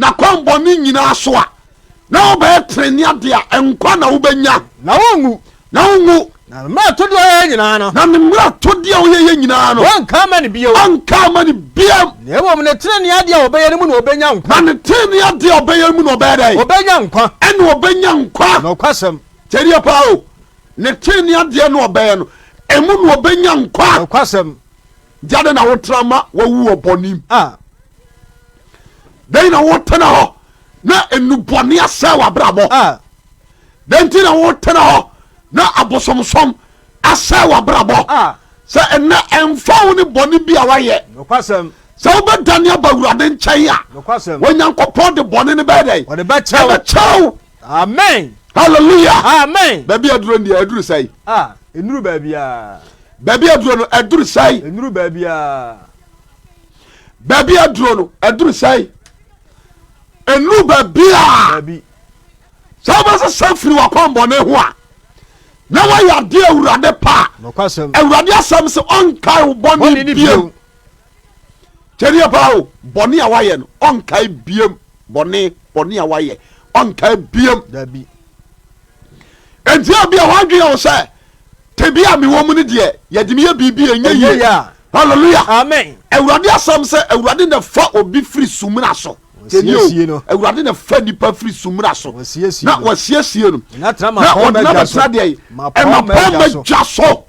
N'akwammɔne nyinaa so a, na wobɛyɛ trenee ade a, nkwa na wobɛnya. Na wonwu. Na wonwu. Na ne mmaratodeɛ a ɔyɛeɛ nyinaa no. Na ne mmaratodeɛ a ɔyɛeɛ nyinaa no. Wɔnka mma no bio. Ɔnka mma no bio. Na mmom ne trenee adeɛ a ɔbɛyɛ no mu na ɔbɛnya nkwa. Na ne trenee adeɛ a ɔbɛyɛ no mu na ɔbɛyɛ dɛn? Ɔbɛnya nkwa. Ɛna ɔbɛnya nkwa. Nokwasɛm. Kyɛdeɛ paa o. Ne trenee adeɛ no ɔbɛyɛ no, emu na ɔbɛnya nkwa. Nokwasɛm. Nti adɛn na wotra ma wawu wɔ bɔne mu? Ah. Dɛn na wotena hɔ na nnubɔne asɛe w'abrabɔ? Ah. Dɛn nti na wotena hɔ na abosomsom asɛe w'abrabɔ? Ah. Sɛ ɛnɛ ɛmfa wo ne bɔne bi a wayɛ. Nokwasɛm. Sɛ wobɛdane aba Awurade nkyɛn a, Nokwasɛm. Onyankopɔn de bɔne no bɛyɛ dɛn? Ɔde bɛkyɛ wo. Ɛbɛkyɛ wo. Amen. Hallelujah. Amen. Baabi aduro no deɛ aduru sɛe. Ah, ɛnuru baabiara. Baabi aduro no aduru sɛe. Ɛnuru baabiara. Baabi aduro no aduru sɛe. Ɛnuru baabiara. Baabi. Sɛ wobɛsesa firi w'akwammɔne ho a na woayɛ adeɛ Awurade pa a, Nokwasɛm. Awurade asɛm sɛ ɔnkae wo bɔne Bɔne ne biam. bio. Kyɛdeɛ paa o, bɔne a woayɛ no ɔnkae biam. Bɔne, bɔne a woayɛ ɔnkae biam. Dabi. Enti ebia w'adwene yɛ wo sɛ tebea a mewɔ mu no deɛ yɛde me yɛ biribi a ɛnyɛ Ɛnyɛ yie. yie a. Hallelujah. Amen. Awurade asɛm sɛ Awurade na fa obi firi sumina so. Tiɛni o, Wɔsiesie no. Awurade na fa nipa firi sumina so. Wɔsiesie Na no. wɔsiesie no. Na tena Na mapɔn ɔde no madwa so. abɛtena deɛ yi? Mapɔn Ɛmapɔn madwa so. madwa so.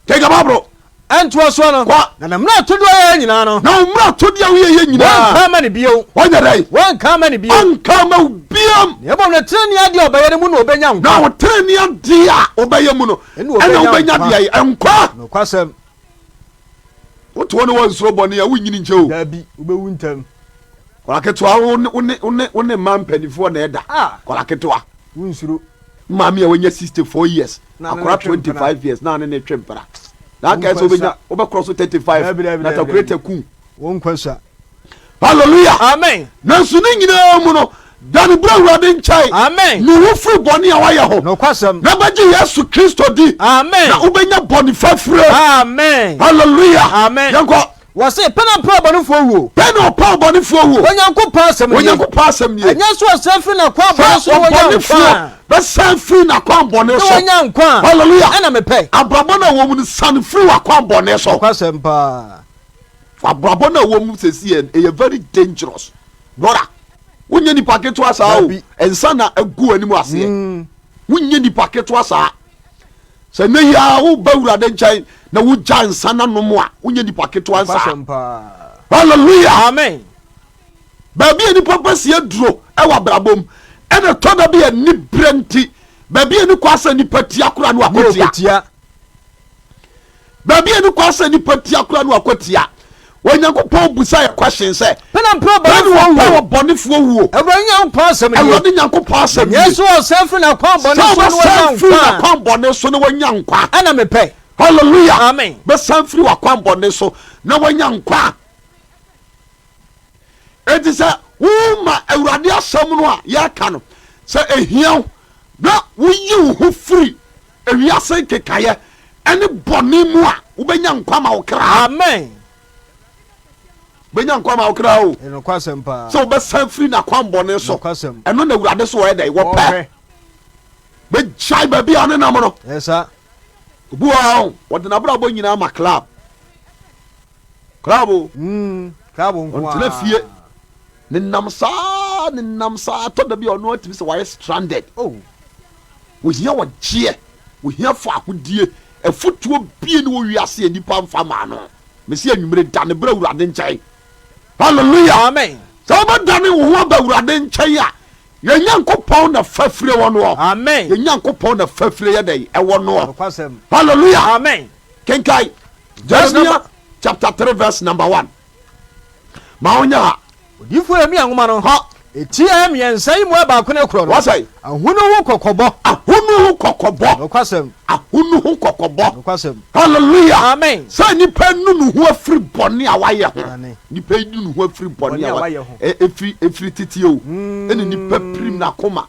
Kenka Bible. Ɛntoa soɔ no, Kɔ. na ne mmarato deɛ ɔyɛeɛ nyinaa no. Na wo mmarato deɛ woyɛeɛ nyinaa. Wɔnka mma no bio. Wɔnyɛ dɛn? Wɔnka mma no bio. Ɔnka mma wo biam. Na mmom ne tenenee adeɛ a ɔbɛyɛ no mu na ɔbɛnya nkwa. Na wo tenenee adeɛ a ɔbɛyɛ mu no, Ɛna ɛna ɔbɛnya wobɛnya nkwa. deɛ nkwa. Nokwasɛm. Wote hɔ ne wɔnsuro bɔne a, wonyini nkyɛ o. Dabi, wobɛwu ntɛm. Kɔla ketewa, wo ne, wo ne, wo ne, wo ne mmaa mpanimfoɔ na ɛda. Ah. Kɔla ketewa. Wonsuro. Maame a wanya 64 years, Na ne akora ne twe mpena. 25 years na ne ne twe mpena. Na aka sɛ Wo nkwa wobɛnya sua. wobɛkorɔ so 35 Dabi, dabi, na dabi, takuleta dabi. ku. Wo nkwa sua. Hallelujah. Amen. Nanso ne nyinaa mu no, dane bra Awurade nkyɛn. Amen. Nu wo firi bɔne a woayɛ ho. Nokwasɛm. Na bɛgye Yesu Kristo di. Amen. Na wobɛnya bɔne fafire. Amen. Hallelujah. Amen. Yɛnkɔ. Wɔse, Pɛ na ɔpɛ ɔbɔnefoɔ wuo. Pɛ na ɔpɛ ɔbɔnefoɔ wuo. Onyankopɔn asɛm nie. Onyankopɔn asɛm nie. Ɛnyɛ sɛ ɔsan firi n'akwan bɔne so na Sɛ wanya nkwa ɔbɔnefoɔ a. bɛsan firi n'akwan bɔne so. Na wanya nkwa a. Hallelujah. Ɛna mepɛ. Abrabɔ no a ɛwɔ mu no, sane firi w'akwan bɔne so. Nokwasɛm paa. Abrabɔ no a ɛwɔ mu sɛsi yɛ ɛyɛ very dangerous. Brother, wonyɛ nipa ketewa saa o. Dabi. Nsa na agu w'anim aseɛ. Mm. Wonyɛ nipa ketewa saa. Sɛ nnɛ yi ara woba Awurade nkyɛn na wogya nsa no anom a, wonyɛ nipa ketewa nsaa. Nokwasɛm paa. Hallelujah! Amen. Baabi a nipa pɛ si aduro wɔ abrabɔ mu, ɛna ɛtɔ da bi a nibrɛ nti, baabi a ni kwan sɛ nipa tia koraa no akɔtia. Baabi a ni kwan sɛ nipa tia koraa no akɔtia. Onyankopɔn busa yɛ question sɛ, Pɛ na mpɛ Pɛ na ɔbɔnefoɔ wɔpɛ wuo. ɔbɔnefoɔ wuo. Awurade Nyankopɔn asɛm nie. Awurade Nyankopɔn asɛm nie. Nyɛ sɛ ɔsan firi n'akwan bɔne Sɛ so na ɔbɛsan wanya firi nkwa a. n'akwan bɔne so na wanya nkwa. Ɛna mepɛ. Hallelujah. Amen. Bɛsan firi w'akwan bɔne so na wanya nkwa. Enti sɛ woma Awurade asɛm no a yɛreka no, sɛ ehia wo na woyi wo ho firi ewiase nkekaeɛ ne bɔne mu a, wobɛnya nkwa ma wo kra. Amen. Bɛnya nkwa ma wo kra o. Ɛyɛ nokwasɛm paa. Sɛ wobɛsan firi n'akwammɔne so. Nokwasɛm. Ɛno na Awurade so wɔyɛ dɛn? Wɔpɛ. Wɔhwɛ. Bɛgyae baabi a ɔne nam no. Ɛyɛ saa. Obi wɔ hɔ a, wɔde n'abrabɔ nyinaa ma club. Club o. Mm, club nko Ɔntena ara. fie. Ne nam saa, ne nam saa. Tɔ da bi a ɔno atumi sɛ wayɛ stranded. Oh. Ohia ɔgyeɛ, ohia fahodie, afutuo bie ne wɔ wiase a nnipa mfa maa no. Mese anwummere dane bra Awurade nkyɛn. Hallelujah. Amen. Sɛ wobɛdane wo ho aba Awurade nkyɛn a, yɛn Nyankopɔn na fafire wɔ noɔ. Amen. Yɛn Nyankopɔn na fafire yɛ dɛn? Ɛwɔ noɔ. Nokwasɛm. Hallelujah. Amen. Kenkan Verse Jeremiah number- chapter 3 verse number 1. Ma wonyɛ ha. Odiyifo Yeremia nwoma no, Kɔ. eti a mmiɛnsa yi mu baako ne korɔ no, Wɔsɛe. ahonu ho kɔkɔbɔ. Ahonu ho kɔkɔbɔ. Nokwasɛm. Ahonu ho kɔkɔbɔ. Nokwasɛm. Hallelujah. Amen. Sɛ nipa nu ne ho afiri bɔne a wayɛ ho. Ane. Nipa yi nu ne ho afiri bɔne a wayɛ ho. Efiri efiri tete o. Ɛna nipa pirim n'akoma.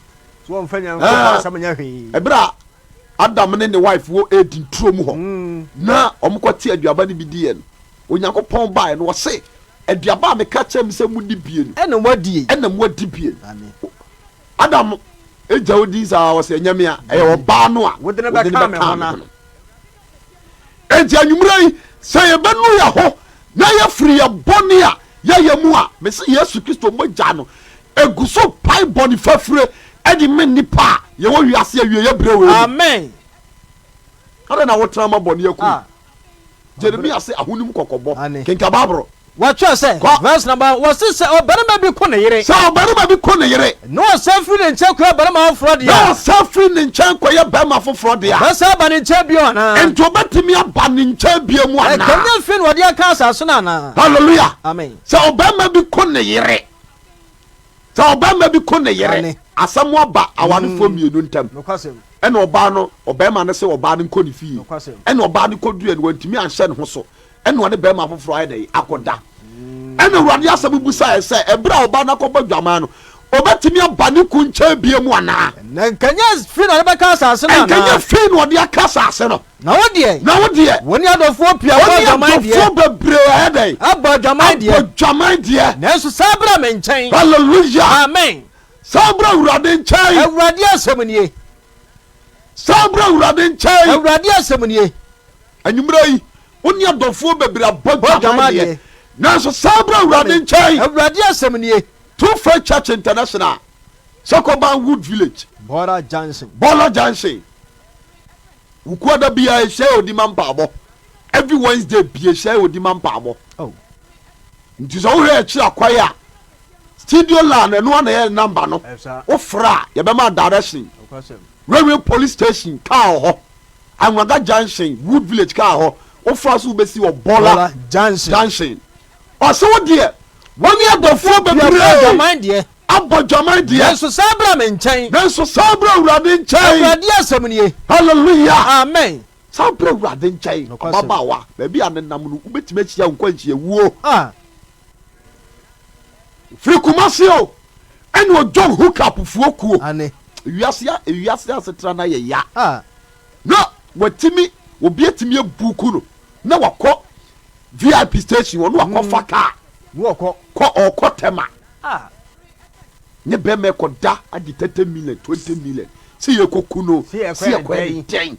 So wɔmfa Nyankopɔn asɛm nyɛ hwee. Ɛberɛ a Adam ne ne wife wɔ Eden turo mu hɔ na wɔkɔte aduaba no bi diiɛ no, Onyankopɔn baeɛ no ɔse. Aduaba a meka kyerɛɛ mo sɛ monni bie no. Ɛna moadie. Ɛna moadi bie no. Adam gya wo din saa ɔsɛ ɛnyɛ me a ɛyɛ ɔbaa no a wode no bɛka me ho no. Enti anwummerɛ yi sɛ yɛbɛnu yɛ ho na yɛfiri yɛ bɔne a yɛyɛ mu a, mese Yesu Kristo mogya no egu so pae bɔne fafire de me nnipa a yɛwɔ wiase awieɛ berɛ wei mu. Amen. Adɛn na wotena ma bɔne aku? Jeremia se ahonim kɔkɔbɔ. Kenka Bible. Wɔtwerɛ sɛ, Kɔ. Verse number, wɔse sɛ ɔbarima bi ko ne yere. Sɛ ɔbarima bi ko ne yere. Na ɔsan firi ne nkyɛn kɔyɛ barima foforɔ deɛ Na a. ɔsan firi ne nkyɛn kɔyɛ barima foforɔ deɛ a. Ɔbɛsan aba ne nkyɛn bio anaa? Enti ɔbɛtumi aba ne nkyɛn bio mu anaa? Ɛkanyɛ mfe na ɔde aka asase no anaa? Hallelujah. Amen. Sɛ ɔbarima bi ko ne yere. Sɛ ɔbarima bi ko ne yere. Ane. Asɛm aba awarefoɔ mmienu ntam. Nokwasɛm. Ɛna ɔbaa no, ɔbarima no se ɔbaa no nkɔ ne fie. Nokwasɛm. Ɛna ɔbaa no kɔduruiɛ no, wantumi anhyɛ ne ho so. Ɛna ɔne barima foforɔ ayɛ dɛn? Akɔda. Ɛna Awurade asɛm bisaeɛ sɛ, ɛberɛ a ɔbaa no akɔbɔ dwaman no, ɔbɛtumi aba ne kun nkyɛn bio mu anaa? Na nka nyɛ fi na ɔde bɛka asase no anaa? Nka nyɛ fi na ɔde aka asase no. Na wo deɛ. Na wo deɛ. Wo ne adɔfoɔ pii abɔ adwaman deɛ. Wo ne adɔfoɔ bebree ayɛ dɛn? Abɔ adwaman deɛ. Abɔ dwaman deɛ. Nanso san bra me nkyɛn. Hallelujah. Amen. San bra Awurade nkyɛn. Awurade asɛm nie. San bra Awurade nkyɛn. Awurade asɛm nie. Anwummerɛ yi, wo ne adɔfoɔ bebree abɔ dwaman deɛ, nanso san bra Awurade nkyɛn. Awurade asɛm nie. True Faith Church International, Sokoban Wood Village. Bɔla Junction. Bɔla Junction. Wukuada biara ehyia yɛ odi ma mpaabɔ. Every Wednesday bia ehyia yɛ odi ma mpaabɔ. Oh. Nti sɛ wohwɛ akyiri akwan a, studio line ɛno ana yɛ number no. Wofrɛ a yɛbɛma direction. Railway police station car wɔ hɔ. Anwaga junction, Wood Village car hɔ. Wofra so wobɛsi wɔ Bɔla Junction. Junction. Ɔse wo deɛ, wɔne adɔfoɔ bebree abɔ dwaman deɛ. Nanso san bra me nkyɛn. Nanso san bra Awurade nkyɛn. Awurade asɛm nie. Hallelujah. Amen. San bra Awurade nkyɛn. Ababaawa, baabi a nenam no, wobɛtumi ahyia nkwanhyia wuo. Ah. Firi Kumasi o, ɛna ɔjoin hookup foɔ kuo. Ane. Ewiase ewiase asetra na yɛ ya. Ah. Na watumi obi atumi abuku no na wakɔ VIP station ɔno akɔ fa kaa. Na ɔkɔ. Kɔ ɔkɔ Tema. Ah. Ne bɛrima ɛkɔ da agye 30 million 20 million sɛ yɛ kɔ ku no sɛ yɛ kɔ yɛ dɛn.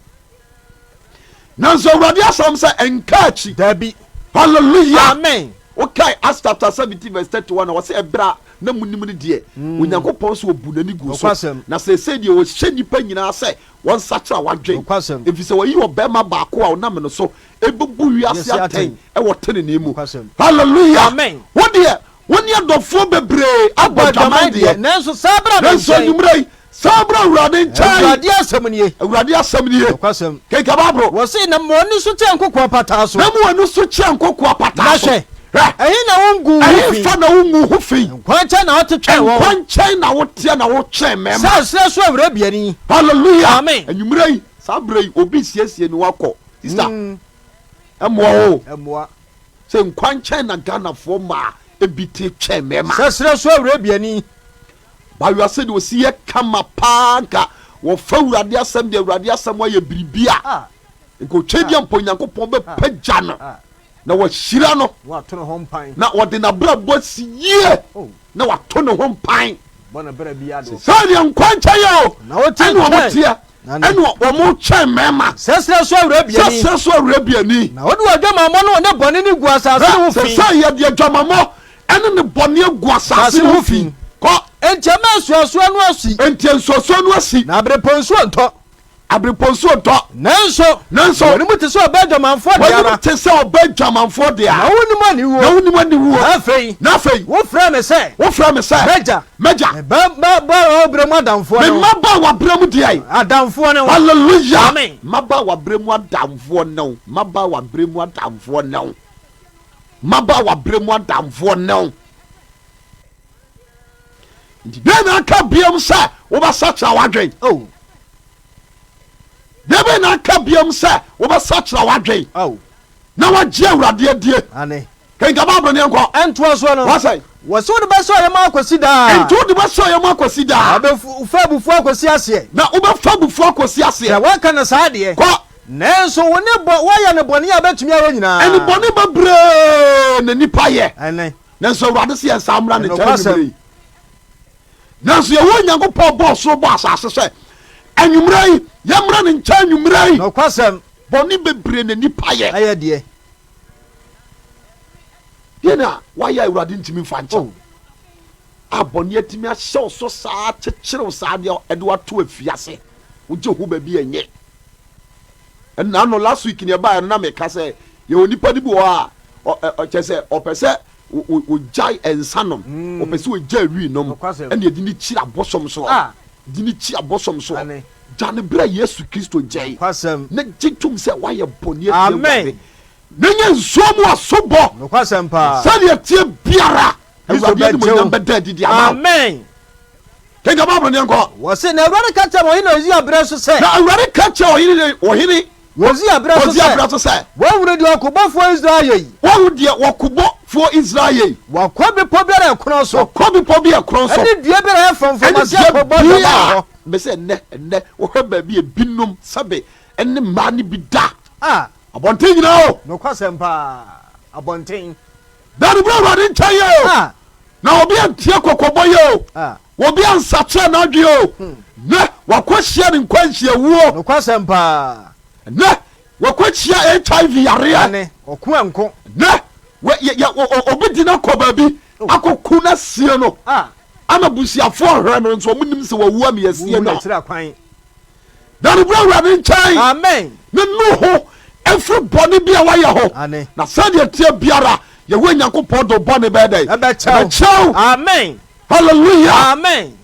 Nanso Awurade asɛm sɛ ɛnka akyi. Dabi. Hallelujah. Amen. Wokae Acts chapter 17 verse 31 a wɔsɛ ɛberɛ a na munim no deɛ mm. Onyankopɔn so ɔbu n'ani gu so. Na seesei deɛ ɔhyɛ nnipa nyinaa sɛ wɔnsakyera wadwen. Ɛfiri sɛ wɔyi ɔbarima baako a ɔnam no so ɛbɛbu wiase atɛn ɛwɔ tenenee mu. Hallelujah. Amen. Wo deɛ wo ne adɔfoɔ bebree abɔ dwaman deɛ. Nanso saa bra me nkyɛn. Nanso anwummerɛ yi San bra Awurade nkyɛn. Awurade asɛm nie. Awurade asɛm nie. Nokwasɛm. Kenka Bible. Wɔse, na ma w'ani so kyerɛ nkokoɔ apataa so. Na ma w'ani so kyerɛ nkokoɔ apataa so. Na hwɛ. Hwɛ. Ɛhe na wongu wo ho fi? Ɛhefa na wongu ho fi? Nkwa nkyɛn na wote twɛn wɔn. Nkwa nkyɛn na woteɛ na wotwɛn mmarima. Sɛ ɛserɛ so awurabiani. Hallelujah. Amen. Anwummerɛ yi, saa berɛ yi, obi siesie ne ho akɔ. Sister, ɛmmoa o. Ɛmmoa. Sɛ nkwa nkyɛn na Ghanafoɔ mmaa ebi te twɛn mmarima. Sɛ serɛ so awurabiani. Bayowa sɛdeɛ ɔsi yɛ kama paa nka wɔfa Awurade asɛm de Awurade asɛm ayɛ biribi a nka ɔtwa mpo Onyankopɔn bɛpagya no na wahyira no na ɔde n'abrabɔ asi yie na wato ne ho mpan sɛdeɛ nkwa nkyɛn yɛ o ɛne wɔn teɛ ɛne wɔn kyɛn mmarima sɛ serɛ so awurabiani sɛ serɛ so awurabiani na wode w'adwamammɔ ne wo ne bɔne no gu asase no ho fi sɛ sɛ yɛde adwamammɔ Ɛne ne bɔne agu asase no ho fi. Kɔ. Enti ɛma nsuansuo ano asi. Enti nsuansuo ano asi. Na aberepɔ nsuo ntɔ. Aberepɔ nsuo ntɔ. Nanso. Nanso. W'anim te sɛ ɔbaa dwamanfoɔ deɛ ara. W'anim te sɛ ɔbaa dwamanfoɔ deɛ ara. Na wonnim aniwuo. Na wonnim aniwuo. Na afei. Na afei. Wofrɛ me sɛ. Wofrɛ me sɛ. M'agya. M'agya. Me mmabaawaberɛ mu adamfoɔ ne wo. Me mmabaawaberɛ mu deɛ. Adamfoɔ ne wo. Hallelujah. Amen. Mmabaawaberɛ mu adamfoɔ ne wo. Mmabaawaberɛ mu adamfoɔ ne wo. Mmabaawaberɛ mu adamfoɔ ne wo. Nti dɛn na aka biam sɛ wobɛsakyera w'adwen? Oh. Dɛn bɛn na aka biam sɛ wobɛsakyera w'adwen? Oh. Na wagye Awurade adie. Ane. Kenka Bible ne yɛnkɔ. Ɛntoa soɔ no. Wasɛe. Wɔse wode bɛsɔ yɛn mu akɔsi daa. Nti wode bɛsɔ yɛn mu akɔsi daa. Na wobɛfa abufuo akɔsi aseɛ. Na wobɛfa abufuo akɔsi aseɛ. Sɛ woaka no saa deɛ. Kɔ. Nanso wo ne bɔ, woayɛ nnebɔne a wobɛtumi ayɛ nyinaa. Nnebɔne bebree na nnipa yɛ. Ɛne. Nanso Awurade se yɛnsan mmra ne nkyɛn Nokwasɛm. anwummere yi. Nanso Yehowa Nyankopɔn bɔɔ soro bɔɔ asase sɛ, anwummerɛ yi, yɛmmra ne nkyɛn anwummerɛ yi. Nokwasɛm. Bɔne bebree na nnipa yɛ. Ɛyɛ deɛ. Deɛ na woayɛ a Awurade ntumi mfa nkyɛ wo? Oh. A bɔne atumi ahyɛ wo so saa, akyekyere wo saa, deɛ ɛde wo ato afiase, wogye ho baabi a ɛnyɛ. Ɛnna no last week ne ɛbaeɛ no na meka sɛ yɛwɔ nipa no bi wɔ hɔ a ɔkyɛ sɛ ɔpɛ sɛ ɔgyae nsa nom, ɔpɛ sɛ ɔgyae wii nom, ɛna ɛde ne kyiri abosom soɔ, de ne kyi abosom soɔ. Gya ne berɛ a Yesu Kristo nkyɛn na gye tom sɛ woayɛ bɔne atia Awurade na nya nsuo mu asobɔ. Na sɛdeɛ ɛteɛ biara Awurade animuonyam bɛda adi de ama wo. Kenkan Bible no yɛnkɔ. Wɔse, Na Awurade ka kyerɛɛ ɔhene Hosea berɛ so sɛ. Na Awurade ka kyerɛɛ ɔhene ɔhene Hosea berɛ so Hosea sɛ. berɛ so sɛ. Woahunu deɛ ɔkobɔfoɔ Israel ayɛ yi? Woahu deɛ ɔkobɔfoɔ Israel ayɛ yi? Wakɔ bepɔ biara a ɛkorɔn so. Wakɔ bepɔ bi a ɛkorɔn so. Ɛne dua biara a ɛyɛ frɔmfrɔm Ɛne ase dua akɔbɔ dwama wɔ biara. hɔ. Mese ɛnnɛ, ɛnnɛ, wohwɛ baabi a ebinom sɛbe ɛne mmaa no bi da. A. Abɔnten nyinaa o. Nokwasɛm paa, abɔnten. Da no berɛ Awurade nkyɛn yɛ o. A. Na obi antie kɔkɔbɔ yɛ o. A. Obi ansakyera n'adwene o. Nnɛ wakɔhyia ne nkwanhyia wuo. Nokwasɛm paa. Nnɛ wakɔhyia HIV yareɛ. Aane, ɔko ɛnko. Nnɛ wɔ yɛ yɛ o o obi di no akɔ baabi Oh. akɔku no asie no. A. Ama busuafoɔ hwɛ no nso wɔn nim sɛ wawu ama yɛasie Wohu no. n'akyiri akwan. Na no berɛ Awurade nkyɛn. Amen. Ne nu ho mfiri bɔne bi a wayɛ ho. Aane. Na sɛdeɛ ɛteɛ biara, Yehowa Nyankopɔn de wo bɔne bɛyɛ dɛn? Ɛbɛkyɛ wo. Ɛbɛkyɛ wo. Amen. Hallelujah. Amen.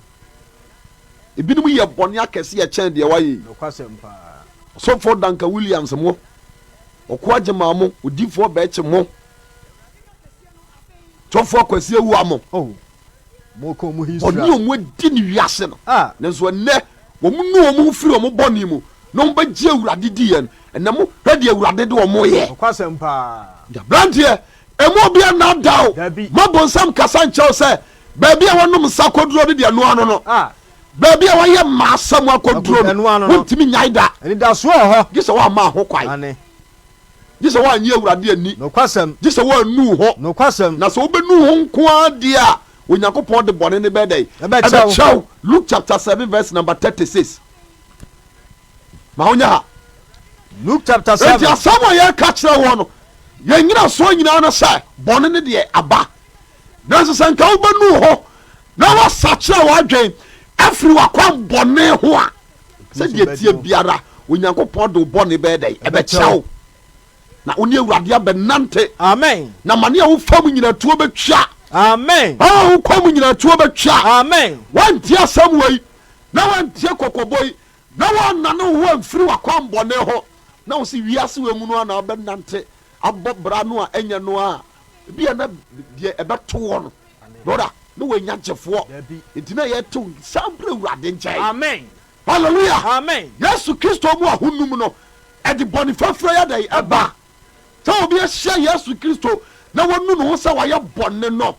Ebinom yɛ bɔne akɛse ɛkyɛn deɛ wayɛ yi. Nokwasɛm paa. Ɔsɔfoɔ Duncan Williams mo, Ɔko Agyeman mo, Odiyifoɔ Bɛɛkye mo, Sɔfoɔ Akwasi Awuah mo. Oh. Bɔne a wɔadi no wiase no, nanso ɛnnɛ wɔnu wɔn ho firi wɔn bɔne mu na wɔbɛgye Awurade diiɛ no, ɛnnɛ mo hwɛ deɛ Awurade de wɔn yɛ. Nti aberanteɛ, ɛmu obi annaadaa wo, ma bonsam kasa nkyerɛ wo sɛ baabi a wɔnom nsa akɔduro no deɛ ɛno ano no, baabi a wɔyɛ mmaasɛm akɔduro no, wontumi nyae da. Gye sɛ woamma ho kwan. Gye sɛ woannye Awurade anni. Nokwasɛm. Gye sɛ woannu wo ho. Nokwasɛm. Na sɛ wobɛnu wo ho nko ara deɛ a, Onyankopɔn de bɔne no bɛyɛ dɛn? Ɛbɛkyɛ wo. Ɛbɛkyɛ wo. Luke chapter 7 verse number 36. Ma wonyɛ ha. Luke chapter Enti 7. asɛm a yɛreka kyerɛ wɔn no, yɛn nyinasoɔ nyinaa no sɛ bɔne no deɛ aba. Nanso sɛ nka wobɛnu wo ho na woasakyera w'adwen afiri w'akwan bɔne ho a, Sɛdeɛ ɛteɛ biara, Onyankopɔn de wo bɔne bɛyɛ dɛn? Ɛbɛkyɛ wo. Na wo ne Awurade abɛnante. Amen. Na amane a wofa mu nyinaa tuo bɛtwa. Amen. A wokɔ mu nyinaa tuo bɛtwa. Amen. Woantie asɛm wei, na woantie kɔkɔbɔ yi, na woannane wo ho amfiri w'akwammɔne ho, na wo se wiase wei mu no ara na wobɛnante abɔ bra no a ɛnyɛ no ara a, ebia na deɛ ɛbɛto woɔ no, brɔda, na woannya gyefoɔ. Enti na yɛtew san brɛ Awurade nkyɛn. Amen. Hallelujah! Amen. Yesu Kristo mu ahonim no, ɛde bɔne fafiri yɛ dɛn? Ɛba. Sɛ obi ahyia Yesu Kristo na wanu ne ho sɛ wayɛ bɔne no,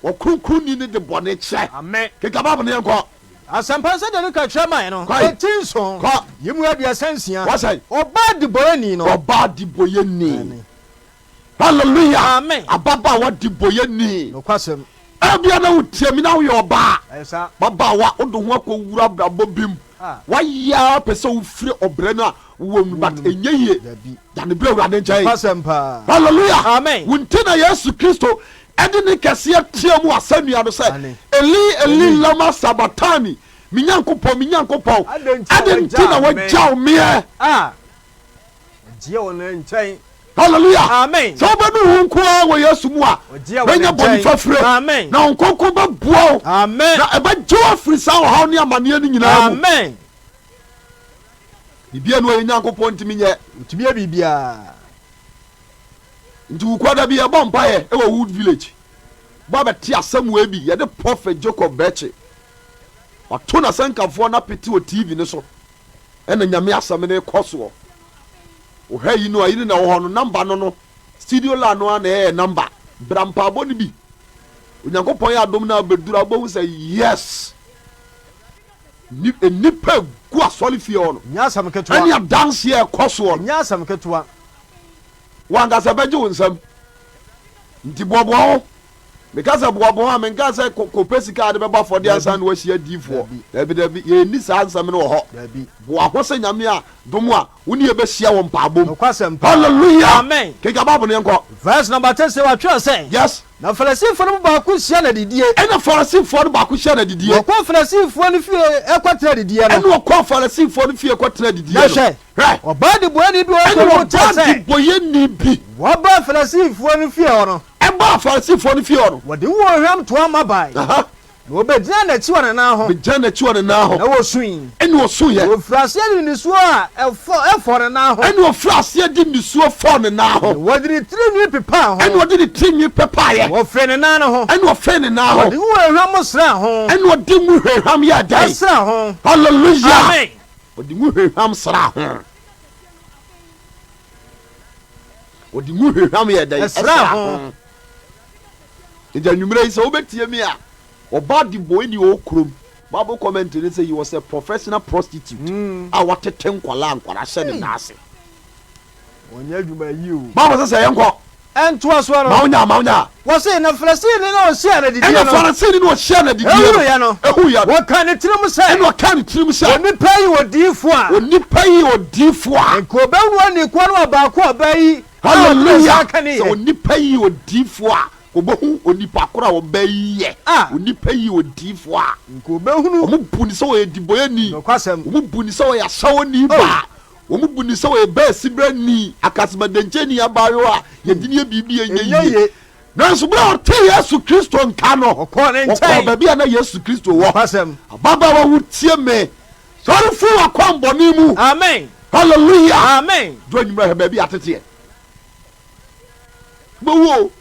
Ɔkronkronni no de bɔne kyɛ. Amen. Kenkan Bible no yɛnkɔ. Asɛmpa no sɛdeɛ Luka twerɛ mae no, Kɔe. eti nson, Kɔ. yi mu 36. Wɔsɛn? Ɔbaa debɔyɛni no. Ɔbaa debɔyɛni. Aane. Hallelujah! Amen. Ababaawa debɔyɛni. Nokwasɛm. Ebia na wotie me na woyɛ ɔbaa. Ɛyɛ saa. Babaawa, wode ho akɔwura abrabɔ bi mu. Ah. Woayɛ ara pɛ sɛ wofiri ɔbrɛ no a wowɔ mu but Wowɔ no mu. ɛnyɛ yie. Dabi. Dane brɛ Awurade nkyɛn. Nokwasɛm paa. Hallelujah! Amen. Wo nti na Yesu Kristo de ne kɛseɛ teaa mu asɛnnua no sɛ, Aane. Eli, Eli, lama sabatani, me Nyankopɔn, me Nyankopɔn, Adɛn nti na adɛn nti na woagyaw me? woagyaw meɛ? A ɔgyeɛ wɔ ne nkyɛn. Hallelujah! Amen. Sɛ wobɛnu wo ho nko ara wɔ Yesu mu a, Ɔgyeɛ wɔ bɛnya ne bɔne nkyɛn. fafire, Amen. na Honhom Kronkron bɛboa wo, Amen. na ɛbɛgye wo afiri saa ɔhaw ne amaneɛ no nyinaa mu. Amen. Biribiara nni hɔ a yɛn Nyankopɔn ntumi nyɛ. Ɔtumi yɛ biribiara. Nti Wukuada bi yɛbɔ mpaeɛ wɔ Wood Village. Bɔ abɛte asɛm wei bi, yɛde Prophet Jacob Bɛkye. Wato n'asɛnkafoɔ no apete wɔ TV no so. Ɛna Nyame asɛm no rekɔ soɔ. Wohwɛ yi no a, yi no na ɛwɔ hɔ no, number no no, studio line no ara na ɛyɛ number. Bra mpaebɔ no bi. Onyankopɔn yɛ adom na abɛduru a, wobɛhu sɛ yes, nnipa gu. gu asɔre fie hɔ no. Ɛnyɛ asɛm ketewa. Ɛne adanseɛ a ɛkɔ soɔ no. Ɛnyɛ asɛm ketewa. Wo ankasa ɛbɛgye wo nsam. Nti boaboa ho. Meka sɛ boaboa ho a, menka sɛ kɔpɛ sika a de bɛbɔ afɔdeɛ ansa na woahyia diifoɔ. Dabi dabi, yɛnni saa nsɛm no wɔ hɔ. Boa ho sɛ Nyame a dom a wo ne yɛbɛhyia wɔ mpaabɔ mu. Nokwasɛm paa. Hallelujah! Amen. Kenkan Bible no yɛnkɔ. Verse number 10 sɛ wɔatwerɛ sɛ. Yes. Na Farisifoɔ no mu baako hyia no adidie. Ɛnna Farisifoɔ no baako hyia no adidie. Na ɔkɔɔ Farisifoɔ no fie kɔtena adidiɛ no. Ɛnna ɔkɔɔ Farisifoɔ no fie kɔtena adidiɛ no. Na hwɛ, Hwɛ! ɔbaa debɔeɛni bi wɔ Ɛnna kuro no mu tee ɔbaa sɛ. debɔeɛni bi. Wɔbaa Farisifoɔ no fie hɔ no. Ɛbaa Farisifoɔ no fie hɔ no. Wɔde ngo hwam toa ma bae. Aha. Na ɔbɛgyinaa n'akyi wɔ ne nan ho. Bɛgyinaa n'akyi wɔ ne nan ho. Na ɔsui. Ɛnna ɔsuiɛ. Na ɔfirii aseɛ de nisuo a ɛfɔɔ ne nan ho. Ɛnna ɔfirii aseɛ de nisuo fɔɔ ne nan ho. Na ɔde ne tirinwi pepaa ho. Ɛnna ɔde ne tirinwi pepaaeɛ. Na ɔfee ne nan no ho. Ɛnna ɔfee ne nan ho. Ɔde ngo hwamhwam sraa ho. Ɛnna ɔde ngo hwamhwam yɛɛ dɛn? Sraa ho. Hallelujah! Amen. Ɔde ngo hwamhwam sraa ho. Ɔde ngo hwamhwam yɛɛ dɛn? Sraa ho. Nti anwummerɛ yi sɛ wobɛtie me a, ɔbaa debɔneyɛni a ɔwɔ kurom, Bible commentary ne sɛ he was a professional prostitute a watete nkwadaa a nkwadaa hyɛ ne nan ase. Ɔnyɛ adwuma yie o. Bible sɛ sɛ yɛnkɔ. Ɛntoasoɔ no. Ma wonya, ma wonya. Wɔse, na Farisini no a ɔhyiaa no adidie Ɛna no. Farisini no a ɔhyiaa no adidie no. Ehuiɛ no. Ehuiɛ no. Wɔkaa ne tirim sɛ. Ɛna ɔkaa ne tirim sɛ. Onipa yi yɛ odiyifoɔ a. Onipa yi yɛ odiyifoɔ a. Nka ɔbɛhunu oniikoɔ no ɔbaako a ɔbaa yi Hallelujah! Sɛ onipa yi yɛ odiyifoɔ a, ɔbɛhu onipa korɔ a ɔbaa yi yɛ. Onipa yi yɛ odiyifoɔ a, wɔn bu no sɛ ɔyɛ dibɔyɛni, wɔn bu no sɛ ɔyɛ ahyɛwɔni baa, wɔn bu no sɛ ɔyɛ baasibrani, akasemadenkyɛni abaayewa a yɛde no yɛ biribi a ɛnyɛ yie. Nanso berɛ a ɔtee Yesu Kristo nka no, ɔkɔɔ baabi a na Yesu Kristo wɔ. Ababaawa wotie me, Sɔre firi w'akwammɔne mu. Amen. Hallelujah. Amen. Do anwummerɛ hwɛ baabi ateteɛ. Wobɛwu o.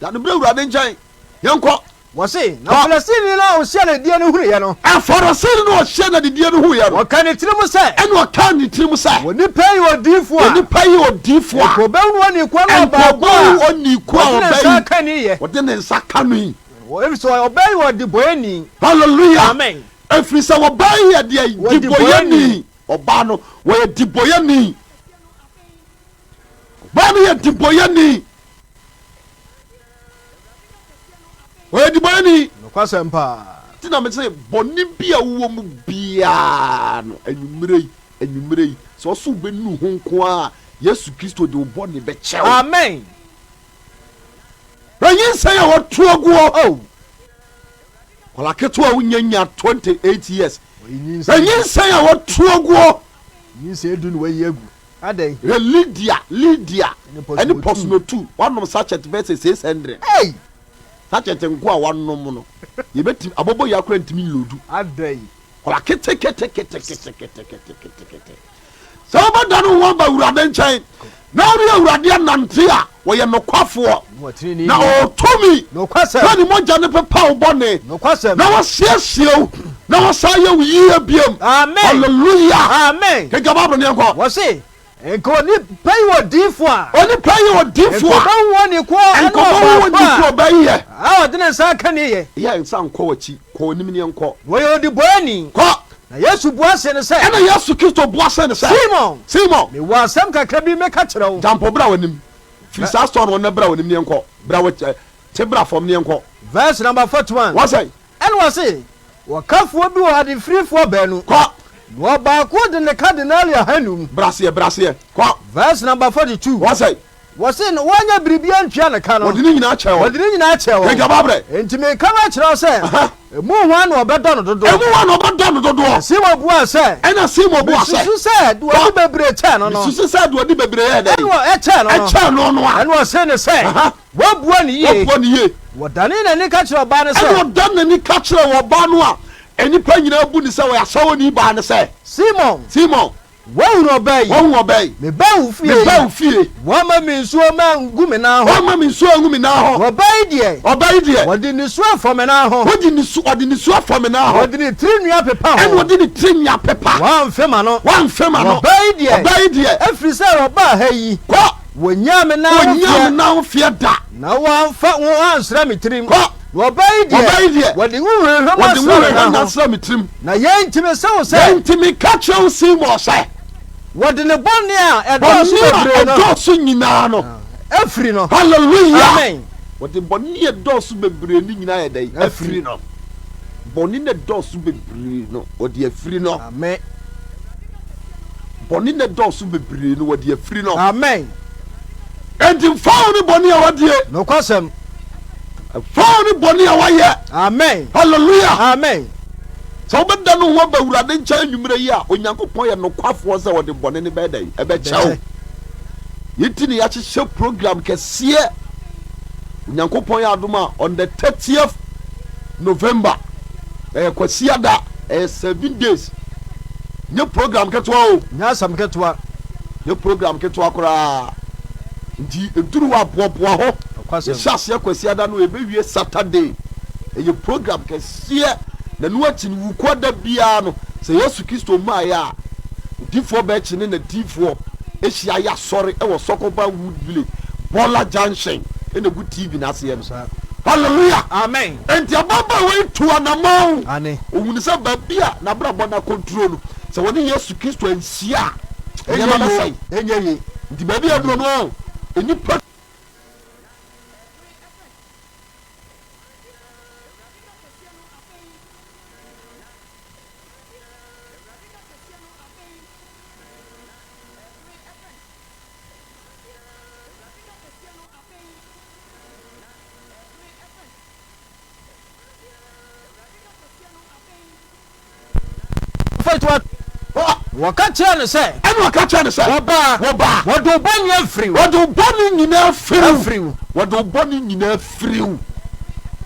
Da no berɛ Awurade nkyɛn. Yɛnkɔ. Wɔse, na Farisini no a ɔhyia no adidie no hunuiɛ no. Farisini no a ɔhyia no adidie no huiɛ no. Ɔkaa ne tirim sɛ. Ɛna ɔkaa ne tirim sɛ. Onipa yi yɛ odiyifoɔ a. Onipa yi yɛ odiyifoɔ a. Nka ɔbɛhunu oniikoa no ɔbaako a. Nka ɔbɛhunu oniikoa a ɔde ne nsa aka ne yɛ. Ɔde ne nsa ka no yi. Ɛfiri sɛ ɔbaa yi yɛ ɔdebɔeɛni. Hallelujah. Amen. Ɛfiri sɛ ɔbaa yi yɛ deɛ dibɔyɛni. Ɔbaa no, wɔyɛ dibɔyɛni. Ɔbaa no yɛ dibɔyɛni. Ɔyɛ dibɔyɛni. Nokwasɛm paa. Nti na mese bɔne bi a wowɔ mu biara no, anwummerɛ yi, anwummerɛ yi, sɛ ɔso wobɛnu ho nko ara a, Yesu Kristo de wo bɔne bɛkyɛ wo. Amen. Hwɛ nyinsɛn a wɔatu aguɔ. Oh. Kwala ketewa a wonya nya 28 years. Nyinsɛn a wɔatu aguɔ. Nyinsɛn du na wayi agu. Adɛn? Hwɛ Lydia, Lydia ɛne Pɔsnotu wanom sachet bɛyɛ sɛ 600. Hey! Sachet nko a wanom no, yɛbɛtumi abɔbɔ yi akora ntumi nlodu. Adɛn? Kwala keteketeketeketeketekete. Sɛ wobɛdane wo ho aba Awurade nkyɛn na wo ne Awurade anante a, ɔyɛ nokwafoɔ na ɔwɔ tumi sɛ ne mogya no pepa wo bɔne na wasiesie wo na wasan ayɛ wo yie biom. Hallelujah! Kenkan Bible no yɛnkɔ. Wɔse, Nka onipa yi wɔ odiyifoɔ a. Onipa yi yɛ odiyifoɔ a. Nka ɔbɛhu oniiko ne Nka ɔbɛhu ɔbaako oniiko a. ɔbaa yi yɛ. A ɔde ne nsa aka ne yɛ. Yɛ nsa nkɔ w'akyi, kɔ w'anim ne yɛnkɔ. Na ɔyɛ ɔdebɔeɛni. Kɔ. Na Yesu bua see no sɛ. Ɛnna Yesu Kristo bua see no sɛ. Simon! Simon! Mewɔ asɛm kakra bi meka kyerɛ wo. Gyampo bra w'anim. Firi saa store no hɔ na bra w'anim ne yɛnkɔ. Bra w'akyi, te bra fam ne yɛnkɔ. Verse number 41. Wɔsɛn? Ɛnna ɔse, Ɔkafoɔ bi wɔ adefirifoɔ baanu. Kɔ. Na ɔbaako de ne ka denare ahanum. Bra aseɛ, bra aseɛ. Kɔ. Verse number 42. Wɔsɛn? Wɔse no wɔanya biribi antua ne ka no. Wɔde ne nyinaa kyɛɛ wɔn. Wɔde ne nyinaa kyɛɛ wɔn. Kenkan Bible. Enti mereka makyerɛ wo sɛ, emu hwan na ɔbɛdɔ no dodoɔ? Emu hwan na ɔbɛdɔ no dodoɔ? Na Simon buaa sɛ. Ɛnna Simon buaa sɛ. Mesusu sɛ deɛ ɔde bebree kyɛɛ no no. Mesusu sɛ deɛ ɔde bebree yɛɛ dɛn? Ɛnna ɛkyɛɛ no no. Ɛkyɛɛ no no a. Ɛnna ɔsee no sɛ. Woabua no yie. Woabua no yie. Wɔdanee n'ani ka kyerɛɛ ɔbaa no sɛ. Ɛnna ɔdan n'ani ka kyerɛɛ ɔbaa no a nnipa nyinaa bu no sɛ ɔyɛ asawani baa no sɛ. Simon. Simon. Woahunu ɔbaa yi? Woahunu ɔbaa yi? Mebaa wo fie yi. Mebaa wo fie. Woamma me nsuo mangu me nan ho. Woamma me nsuo angu me nan ho. Na ɔbaa yi deɛ. Ɔbaa yi deɛ. Ɔde nisuo afɔ me nan ho. Ɔde nisuo, ɔde nisuo afɔ me nan ho. Ɔde ne tiri nwi apepa ho. Ɛnna ɔde ne tiri nwi apepa. Woamfe m'ano. Woamfe m'ano. Na ɔbaa yi deɛ. Ɔbaa yi deɛ. Ɛfiri sɛ ɔbaa ha yi. Kɔ. Wɔnnyaa me nan ho feɛ. Wɔnnyaa me nan ho feɛ da. Na wɔamfa ngo ansra me tirim. Kɔ. Na ɔbaa yi deɛ, Ɔbaa yi deɛ, wɔde ngo hwamhwam wɔde ngo asra ne hwamhwam nan na ho. asra me tirim. Na yei nti mese wo sɛ. Yei nti meka kyerɛ wo Simon sɛ. Wɔde ne bɔne a ɛdɔɔso Bɔne a bebree no. ɛdɔɔso nyinaa no. Afiri no. Hallelujah! Amen. Wɔde bɔne a ɛdɔɔso bebree no nyinaa yɛ dɛn? Afiri no. Bɔne no ɛdɔɔso bebree no, wɔde afiri no. Amen. Bɔne no ɛdɔɔso bebree no, wɔde afiri no. Amen. Enti mfa wo ne bɔne a wadie. Nokwasɛm. Mfa wo ne bɔne a wayɛ. Amen. Hallelujah. Amen. Sɛ wobɛda no ho aba Awurade nkyɛn anwummerɛ yi a, Onyankopɔn yɛ nokwafoɔ sɛ ɔde bɔne no bɛyɛ dɛn? Ɛbɛkyɛ wo. Yei nti na yɛahyehyɛ program kɛseɛ. Onyankopɔn yɛ adom a, on the 30th November, ɛyɛ Kwasiada, ɛyɛ 7 days. Nyɛ program ketewa o. Nyɛ asɛm ketewa. Nyɛ program ketewa koraa. Nti ɛduru hɔ a, boaboa hɔ. Nokwasɛm. Yɛhyɛ aseɛ Kwasiada no, yɛbɛwie Saturday. Ɛyɛ program kɛseɛ. Na ɛno akyi no, Wukuada biara no, sɛ Yesu Kristo mmaeɛ a, Odiyifoɔ Bɛkye ne n'adiyifoɔ hyia yɛ asɔre wɔ Sɔkɔba Wood Village, Bɔla Junction, ɛna ɛgu TV no aseɛ no. Hallelujah! Amen. Enti ababaawa yi tuu anamɔn. Aane. Ɔhunuu sɛ baabi a n'abrabɔ no akɔduro no, sɛ ɔne Yesu Kristo anhyia a, nneɛma bɛsɛe. Ɛnyɛ yie. Nti baabi a aduro no, nnipa. Wɔka kyerɛɛ no sɛ. Ɛnna ɔka kyerɛɛ no sɛ. Wɔba. Wɔba. Wɔde wo bɔne afiri wo. Wɔde wo bɔne nyinaa afiri wo. Afiri wo. Wɔde wo bɔne nyinaa afiri wo.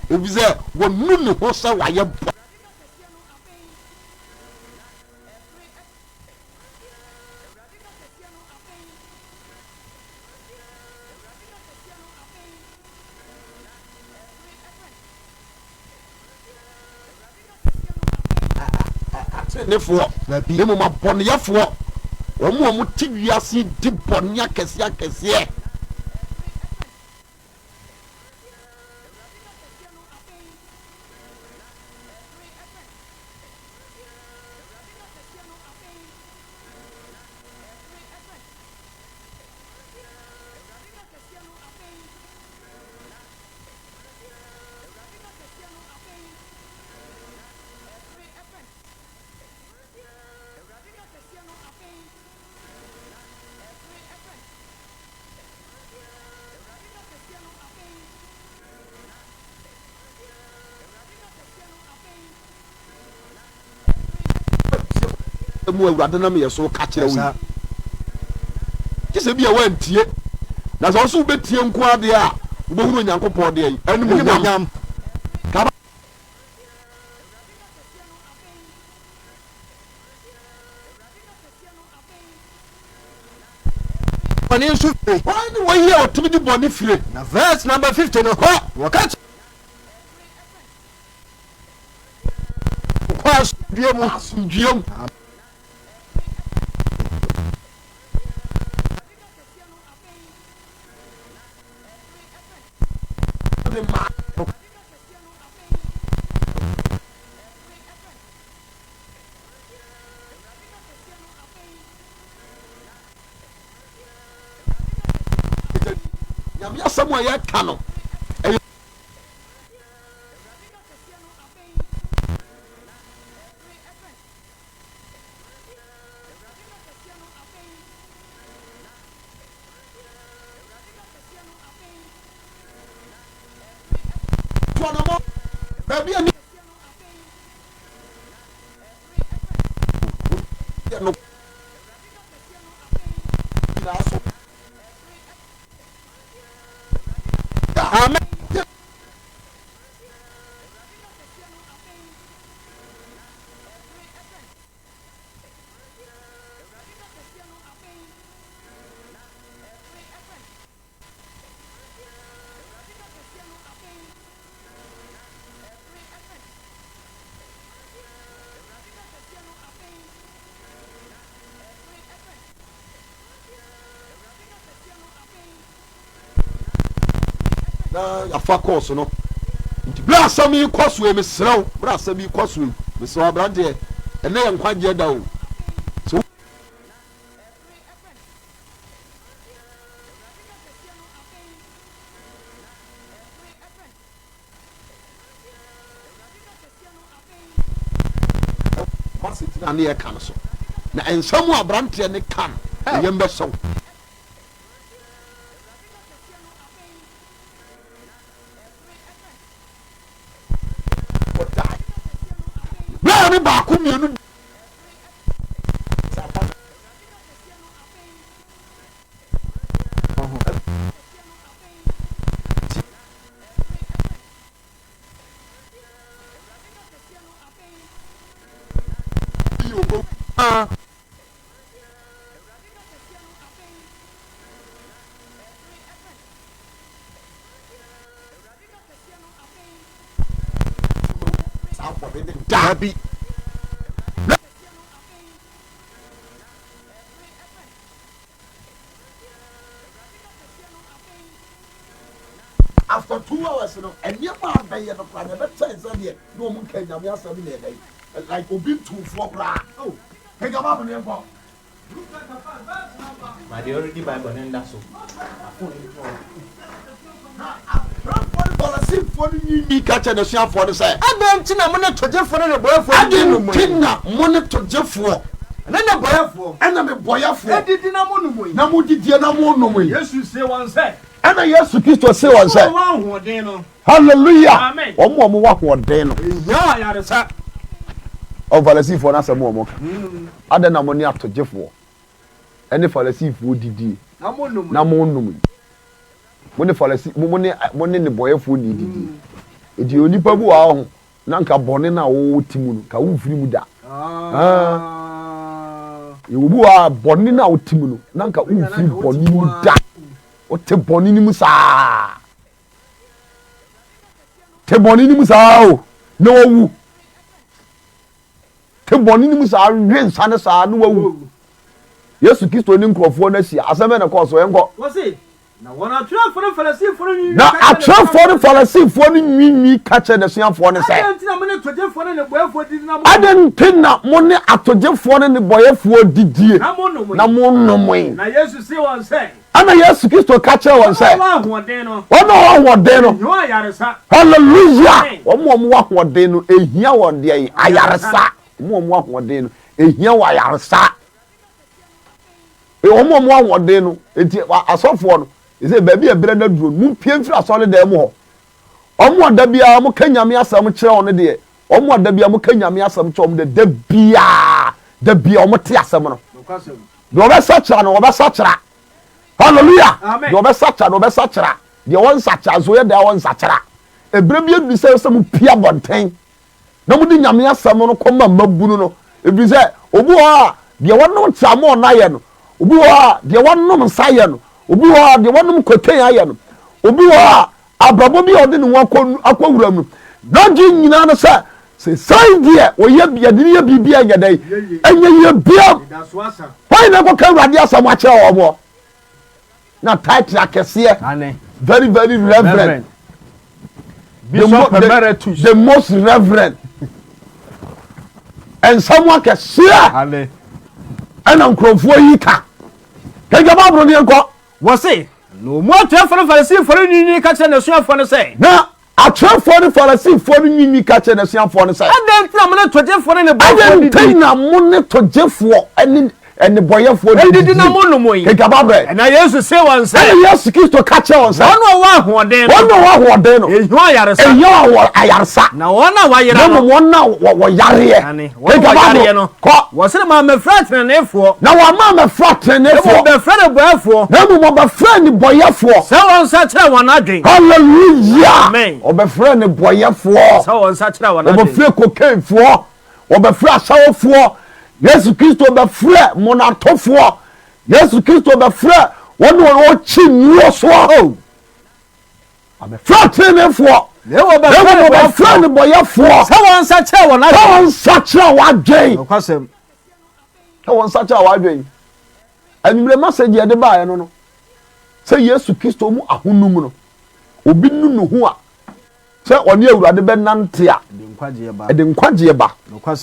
Efisɛ wanu ne ho sɛ wayɛ bɔne. Ateneneefoɔ, na mmom abɔneyɛfoɔ, wɔn a wɔte wiase di bɔne akɛseɛ akɛseɛ. Mu Awurade nam yɛ so ka kyerɛ wo yi. Gye sɛ bi a woantie. Na sɛ wo so wobɛtie nko ara deɛ a, wobɛhunu Onyankopɔn deɛ yi, animuonyam. Ka Bɔne nso fire. Hwan ne wɔyi a ɔtumi de bɔne fire? Na verse number 50 no, Kɔ. wɔka kyerɛ kɔ asomdwoeɛ mu. Asomdwoeɛ mu. De maa no. Nyame asɛm a yɛka no, ɛyɛ. Tu anamɔ baabi a yɛ no nyinaa so. Amen. Na yɛafa course no nti. Berɛ a asɛm yi kɔ so yi, mesrɛ wo, berɛ a asɛm yi kɔ so yi, mesrɛ wo aberanteɛ, ɛnnɛ yɛ nkwagyeɛ da o. Sɛ W'asetena ne yɛka no so. Na nsɛm a aberanteɛ no ka no, wo yam bɛhyɛ wo. Ɔdae. Berɛ a ne baako mmienu Dabi. After 2 hours no, nneɛma a abɛyɛ no koraa na ɛbɛkyɛn sɛ deɛ na wɔn nka Nyame asɛm na ɛdɛn, like obi ntumfoɔ koraa. Oh, kenka Bible no yɛnkɔ. Ma deɛ ɔredi Bible no nda so. Na atwerɛfoɔ ne Farisifoɔ no nwiinwii ka kyerɛɛ n'asuafoɔ no sɛ. Adɛn nti na mo ne togyefoɔ ne nnebɔyɛfoɔ didi Adɛn nom nti yi? na mo ne togyefoɔ. Ne nnebɔyɛfoɔ. Ɛna nnebɔyɛfoɔ. Didi na monom yi? Na modidie na monom yi? Yesu see wɔn sɛ. Ɛna Yesu Kristo see wɔn sɛ. Wɔn a wɔwɔ ahoɔden no. Hallelujah! Amen. Wɔn a wɔwɔ ahoɔden no. Ehia ayaresa. Ɔn Farisifoɔ no asɛm a wɔka. Adɛn na mo ne atogyefoɔ ne Farisifoɔ didie Na monom na yi? monom yi? Mo ne Farisi, mo, mo ne, mo ne nnebɔyɛfoɔ na ɛdidie. Enti onipa bi wɔ ha ho, na nka bɔne no a wote mu no, nka womfiri mu da. Ah. Yɛwɔ bi wɔ ha, bɔne no a wote mu no, na nka womfiri bɔne no mu da. Wote bɔne no mu saa. Te bɔne no mu saa o, na wawu. Te bɔne no mu saa, we nsa no saa, na wawu. Yesu Kristo ne nkurɔfoɔ no ahyia. Asɛm bɛn na ɛkɔɔ so? Yɛnkɔ. Wɔse, na wɔn atwerɛfoɔ ne Farisifoɔ no nwiinwii Na ka kyerɛɛ atwerɛfoɔ ne Farisifoɔ no nwiinwii ka kyerɛɛ n'asuafoɔ no sɛ. Adɛn nti na mo ne togyefoɔ ne nnebɔyɛfoɔ didi na monom? Adɛn nti na mo ne atogyefoɔ ne nnebɔyɛfoɔ didie Na monom yi? na monom yi? Na Yesu see wɔn sɛ. Ɛnna Yesu Kristo ka kyerɛɛ wɔn sɛ. Wɔn a wɔwɔ ahoɔden no. Wɔn a wɔwɔ ahoɔden no. Ehia ayaresa. Hallelujah! Amen. Wɔn a wɔwɔ ahoɔden no, ehia wɔn deɛ ayaresa. Wɔn a wɔwɔ ahoɔden no, ehia wɔn ayaresa. Wɔn a wɔwɔ ahoɔden no, eti asɔfoɔ no, ɛsɛ baabi a ɛbrɛ no aduro no, mumpie mfiri asɔredan mu hɔ. Wɔn a da biara wɔka Nyame asɛm kyerɛ wɔn no deɛ, wɔn a da biara wɔka Nyame asɛm kyerɛ wɔn deɛ, da biara, da biara wɔte asɛm no. Deɛ ɔbɛsakyera no, ɔbɛsakyera. Hallelujah! Amen. Deɛ ɔbɛsakyera no, ɔbɛsakyera. Deɛ ɔnsakyera nso, ɔyɛ dɛn a ɔnsakyera. Ɛberɛ bi aduru sɛ sɛ mopue abɔnten na mode Nyame asɛm no kɔma mmabunu no, ɛfiri sɛ obi wɔ hɔ a, deɛ wanom tramɔɔ no ayɛ no, obi wɔ hɔ a, deɛ wanom nsa ayɛ no, obi wɔ hɔ a, deɛ wanom cocaine ayɛ no, obi wɔ hɔ a, Abrabɔ bi a ɔde ne ho akɔ akɔwura mu no, n'adwene nyinaa ne sɛ, seesei deɛ ɔyɛ yɛde no yɛ biribi a ɛnyɛ dɛn, ɛnyɛ yie biam. Hwan na ɛkɔka Awurade asɛm akyerɛ wɔn? Na title akɛseɛ, very very reverend, the, mo, the, the most reverend, nsɛm akɛseɛ ɛna nkurɔfoɔ yi ka. Kɛnkɛ Bible no yɛnkɔ. Wɔse, Na wɔn mu atwerɛfoɔ ne Farisifoɔ no nwiinwii ka kyerɛɛ n'asuafoɔ no sɛ. Na atwerɛfoɔ ne Farisifoɔ no nwiinwii ka kyerɛɛ n'asuafoɔ no sɛ. Adɛn nti na mo ne togyefoɔ ne nnebɔneyɛfoɔ Adɛn didi? nti na mo ne togyefoɔ ne nnebɔneyɛfoɔ didi? Didi na monom yi? Kenka Bible. Ɛnna Yesu see wɔn sɛ. Ɛnna Yesu Kristo ka kyerɛɛ wɔn sɛ. Wɔn a wɔwɔ ahoɔden no. Wɔn a wɔwɔ ahoɔden no. Ehia ayaresa. Ehia ayaresa. Na wɔn a wɔayera no. Na mmom wɔn a wɔyareɛ. Aane, wɔn a wɔyareɛ no. Kɔ. Wɔse no mammɛfrɛ ateneneefoɔ. Na wamma ammɛfrɛ ateneneefoɔ. Na mmom ɔbɛfrɛ nnebɔyɛfoɔ. Na mmom ɔbɛfrɛ nnebɔyɛfoɔ. Sɛ wɔnsakyera wɔn adwene. Hallelujah! Amen. Ɔbɛfrɛ nnebɔyɛfoɔ. Sɛ wɔnsakyera wɔn adwene. Ɔbɛfrɛ kokainefoɔ. Ɔbɛfrɛ asawofoɔ. Yesu Kristo bɛfrɛ mmonnatofoɔ. Yesu Kristo bɛfrɛ wɔn a wɔkyi nnuro soɔ. Oh. Ɔbɛfrɛ ateneneefoɔ. Na mmom ɔbɛfrɛ nnebɔyɛfoɔ. Sɛ wɔnsakyera wɔn adwene. Sɛ wɔnsakyera wɔn adwene. Nokwasɛm. Sɛ wɔnsakyera wɔn adwene. Anwummerɛ message yɛde baeɛ no no, sɛ Yesu Kristo mu ahonum no, obi nu ne ho a, Sɛ ɔne Awurade bɛnante a, ɛde nkwagyeɛ ba.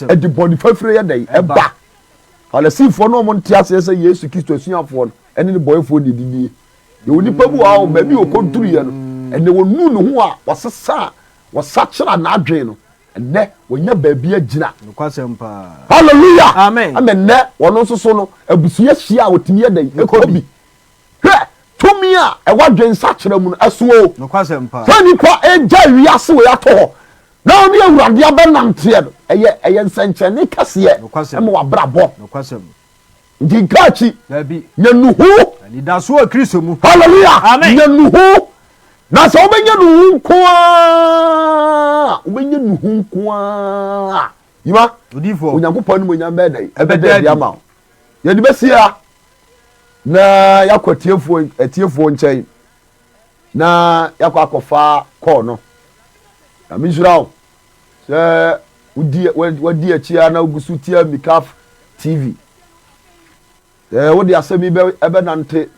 Ɛde bɔne fafire yɛ dɛn? Ɛba. Farisifoɔ no a wɔnte aseɛ sɛ Yesu Kristo asuafoɔ no ne ne bɔefoɔ na ɛdidie. Yɛwɔ nipa bi wɔ hɔ a baabi a ɔkɔduruiɛ no, ɛnɛ wɔnuu ne ho a wɔsesa a wɔsakyera n'adwene no, ɛnɛ wɔnya baabi agyina. Nokwasɛm paa. Hallelujah! Amen. Ama ɛnɛ wɔn nso so no, abusua hyia a wɔtumi yɛ dɛn? Ɛkɔ bi. Hwɛ, tumi a ɛwɔ adwensakyera mu no, ɛso o. Nokwasɛm paa. Sɛ nipa agyae wiase wei ato hɔ na ɔne Awurade abɛnanteɛ no, ɛyɛ ɛyɛ nsɛnkyerɛnne kɛseɛ Nokwasɛm. ma w'abrabɔ. Nokwasɛm. Nti nka akyi. Dabi. Nya nnuho. Anidaso wɔ Kristo mu. Hallelujah. Amen. Nya nnuho. Na sɛ wobɛnya nnuho nko ara, wobɛnya nnuho nko ara. Yima. Odiyifoɔ. Onyankopɔn animuonyam bɛyɛ dɛn? Ɛbɛda adi ama wo. Yɛde bɛsi ha na yɛakɔ atiefoɔ atiefoɔ nkyɛn na yɛakɔ akɔfa kɔɔ no. Nyame nhyira wo sɛ wodi wadi akyi a na wogu so tia Mikaf TV. Sɛ wode asɛm yi bɛ ɛbɛnante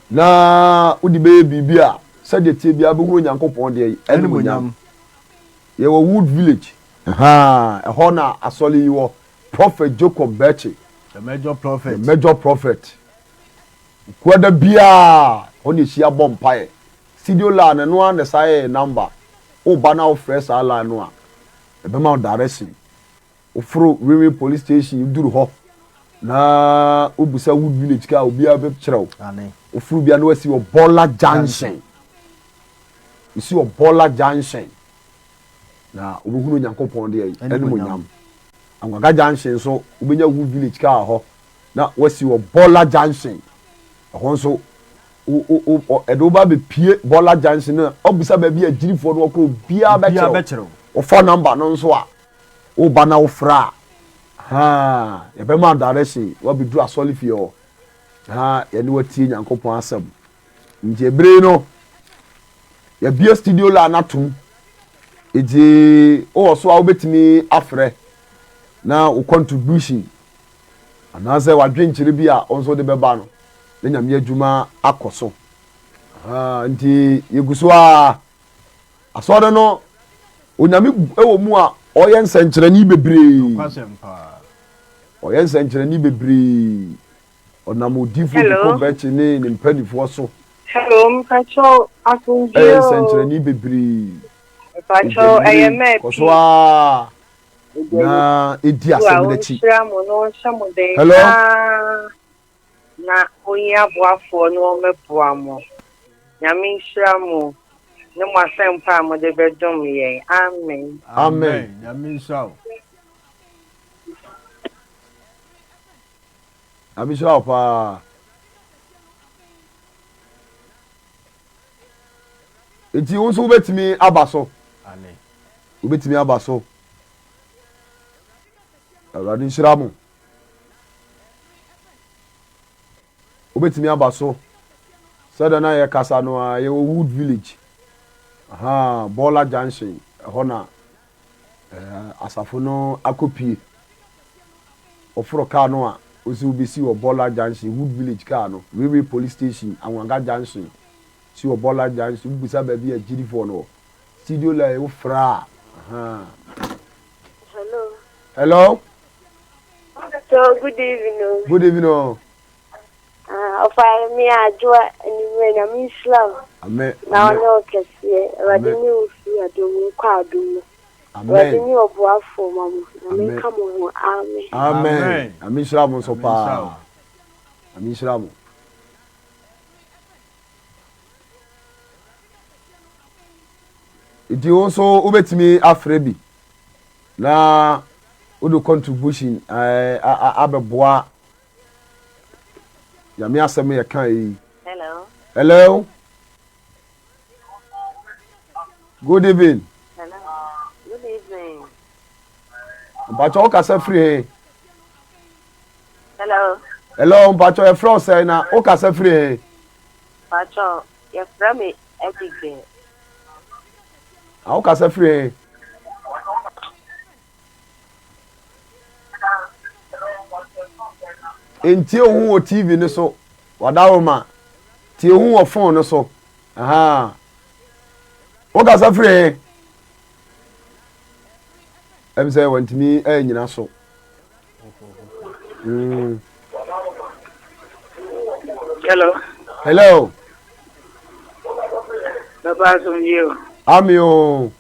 na wode bɛyɛ biribi a sɛdeɛ tie biara bɛhunu Onyankopɔn deɛ animuonyam. Yɛwɔ Wood Village. Ɛhɔ na asɔre yi wɔ. Prophet Jacob Berkye. The major prophet. The major prophet. Kuada biara hɔ na ehyia bɔ mpaeɛ. Studio line ɛno ara na ɛsan yɛ yɛn number. Woba na wofrɛ saa line no a, ɛbɛma wo direction. Woforo Winwin police station woduru hɔ na wobisa Wood Village kaa obiara bɛkyerɛ wo. Woforo bia na wasi wɔ Bɔla Junction. Wosi wɔ Bɔla Junction. Na wobɛhunu Onyankopɔn deɛ animuonyam. Anguaga junction nso wobɛnya Wu village kaa hɔ na wasi wɔ Bɔla junction. Ɛhɔ nso ɛde woba bɛpie Bɔla junction no ɔbisa baabi a agyirifoɔ no wɔkɔ obiara bɛkyerɛ wo. Wofa number no nso a woba na wofrɛ a haa yɛbɛma direction wabɛduru asɔre fie hɔ na yɛne watie Nyankopɔn asɛm. Nti ebere yi no yɛabue studio line atom nti wowɔ so a wobɛtumi afrɛ na wo contribution anaasɛ wadwenkyerɛ bi a wo nso wode bɛba no na nyame adwuma akɔ so nti yɛgu so a asɔre no onyame wɔ mu a ɔyɛ nsɛnkyerɛnne bebree ɔyɛ nsɛnkyerɛnne bebree Ɔnam odiyifo Hello. Jacob Bɛkye ne ne mpanimfoɔ so Hello, mpakyɛw asomdwie ɛyɛ o. nsɛnkyerɛnne bebree. Mpakyɛw Enti ɛyɛ anwummere yi, mɛɛ kɔ so pii. ara Ɛdi na di Yehowa asɛm no akyi. ɔnhyira mo na ɔnhyɛ mo den Hello. paa na ɔnyi aboafoɔ na ɔmmɛboa mo. Nyame nhyira mo ne mo asɛmpa a mode bɛdom yɛn. Amen. Amen. Nyame nhyira wo. Nyame nhyira wo paa. Nti wo nso wobɛtumi aba so. Wobɛtumi aba so. Awurade nhyira mo. Wobɛtumi aba so. Sɛdeɛ na yɛkasa no a yɛwɔ Wood Village. Aha, Bɔla Junction, ɛhɔ na Asafo no akɔpue. Wɔforo kaa no a, wosi wobɛsi wɔ Bɔla Junction, Wood Village kaa no, Railway Police Station, Anwaga Junction, si wɔ Bɔla Junction, wobisa baabi a Agyidifoɔ no wɔ. Studio line wofrɛ a, ahaa. Hello. Hello. So good evening. Oh. Good evening. Oh. Ah, ɔfa me adwoa anwummerɛ nyame nhyira wo. Amen. Na ɔnyɛ wo kɛseɛ. Awurade ne wo firi adom mu nkɔ adom mu. Awurade ne ɔboafoɔ ma mo. Nyame nka mo ho. Amen. Amen. Nyame nhyira mo nso paa. Nyame nhyira mo. Nti wo nso wobɛtumi afrɛ bi na wode contribution eh, abɛboa Nyame asɛm yɛ ka yi. Hello. Hello. Good evening. Hello. Good evening. Mpatsɔ wo kasa firi he? Hello. Hello, mpatsɔ yɛfrɛ wo sɛn na wo kasa firi he? Mpatsɔ yɛfrɛ me Abigail. Na wo kasa firi he? Ntie wo ho wɔ TV no so, Wadaroma. Tie wo ho wɔ phone no so. Ahaa. Wokasa firi he? Ɛm sɛ wantumi anyina so. Hello. Hello. Papa asomdwie o. Ami o.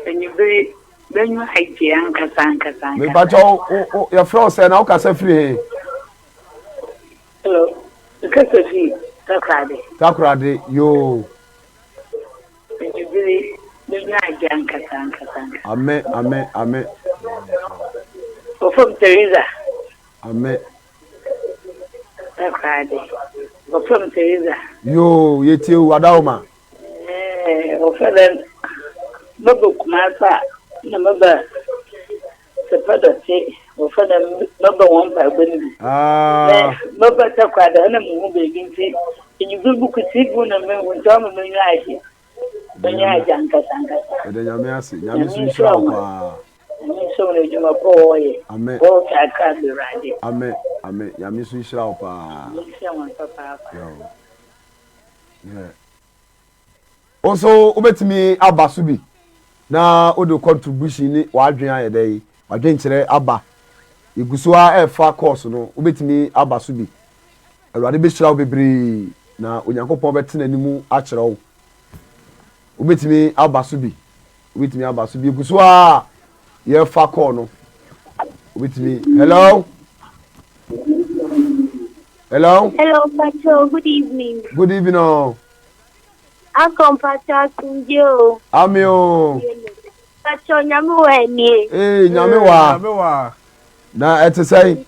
Enyibiri benyu agye ankasa ankasa ankasa. Mepakyɛ wo yɛfrɛ wo sɛ na wokasa firi he? Hello. Mekasa fi Takoradi. Takoradi yoo. Enyibiri benyu agye ankasa ankasa ankasa. Ame ame ame. Wɔfrɛ me Teresa. Ame. Takoradi. Wɔfrɛ me Teresa. Yoo yɛtie wo Adaoma. Ɛɛ wɔfrɛ dɛn mɛba Kumasi a na mɛba Sɛpɛ dɔte wɔfrɛ dɛn mɛba wɔn mpaebɔ no bi. Ah. Mɛba Takoradi hɔ na mehu baabi nti enyimire buku TV na mehu nti ɔma m'enyi agye. M'enyi agye ankasa ankasa. Yɛda Nyame ase. Nyame nso nhyira wo paa. Nyame nhyira wo n'adwuma pa wɔyɛ. Amen. Wɔrehwɛ akra ma Awurade. Amen. Amen. Nyame nso nhyira wo paa. Nyame nhyira wɔn papaapa. Yo. Yeah. Wo nso wobɛtumi aba so bi na wode contribution ne w'adwene ayɛ dɛ w'adwenkyerɛ aba. Yɛgu so ara ɛrefa course no, wobɛtumi aba so bi. Awurade bɛhyira wo bebree na Onyankopɔn bɛte n'anim akyerɛ wo. Wobɛtumi aba so bi. Wobɛtumi aba so bi. Yɛgu so ara yɛrefa call no. Wobɛtumi. Hello? Hello? Hello, Pacho. Good evening. Good evening. Oh. Uncle Pacho asomdwe o. Ami o. Pacho nyame wɔ anie. Ee nyame wa. Nyame wa. Na ɛte sɛn?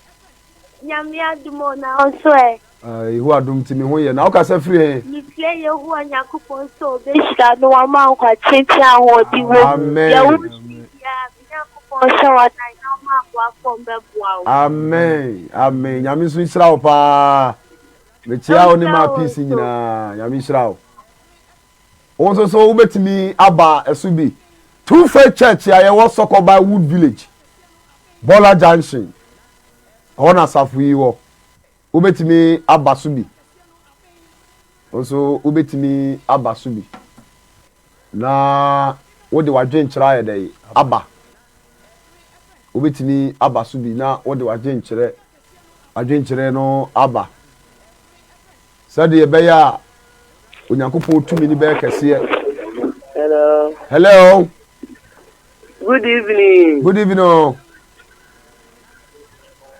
Nyame adom o na wo nso ɛ? Ah, Yehowa adom nti me ho yɛ. Na wokasa firi he? Mefrɛ Yehowa Nyankopɔn sɛ ɔbɛhyira no wama nkwa tenten a ahoɔden wɔ mu. Amen. Deɛ wohwehwɛ biara, me Nyankopɔn nhyɛ wo anan na ɔma aboafoɔ mmɛboa wo. Amen. Amen. Nyame nso nhyira wo paa. Mekyia wo ne Ɔnhyira maa wo peace nso. nyinaa. Nyame nhyira wo. Wo nso so wobɛtumi aba ɛso bi. True Faith Church a yɛwɔ Sɔkɔba Wood Village, Bɔla Junction. Ɛhɔ na asafo yi wɔ. Wobɛtumi aba so bi. Wo nso wobɛtumi aba so bi. Na wode w'adwenkyerɛ ayɛ dɛ aba. Wobɛtumi aba so bi na wode w'adwenkyerɛ adwenkyerɛ no aba. Sɛdeɛ ɛbɛyɛ a Onyankopɔn tumi no bɛyɛ kɛseɛ. Hello. Hello. Good evening. Good evening. Oh.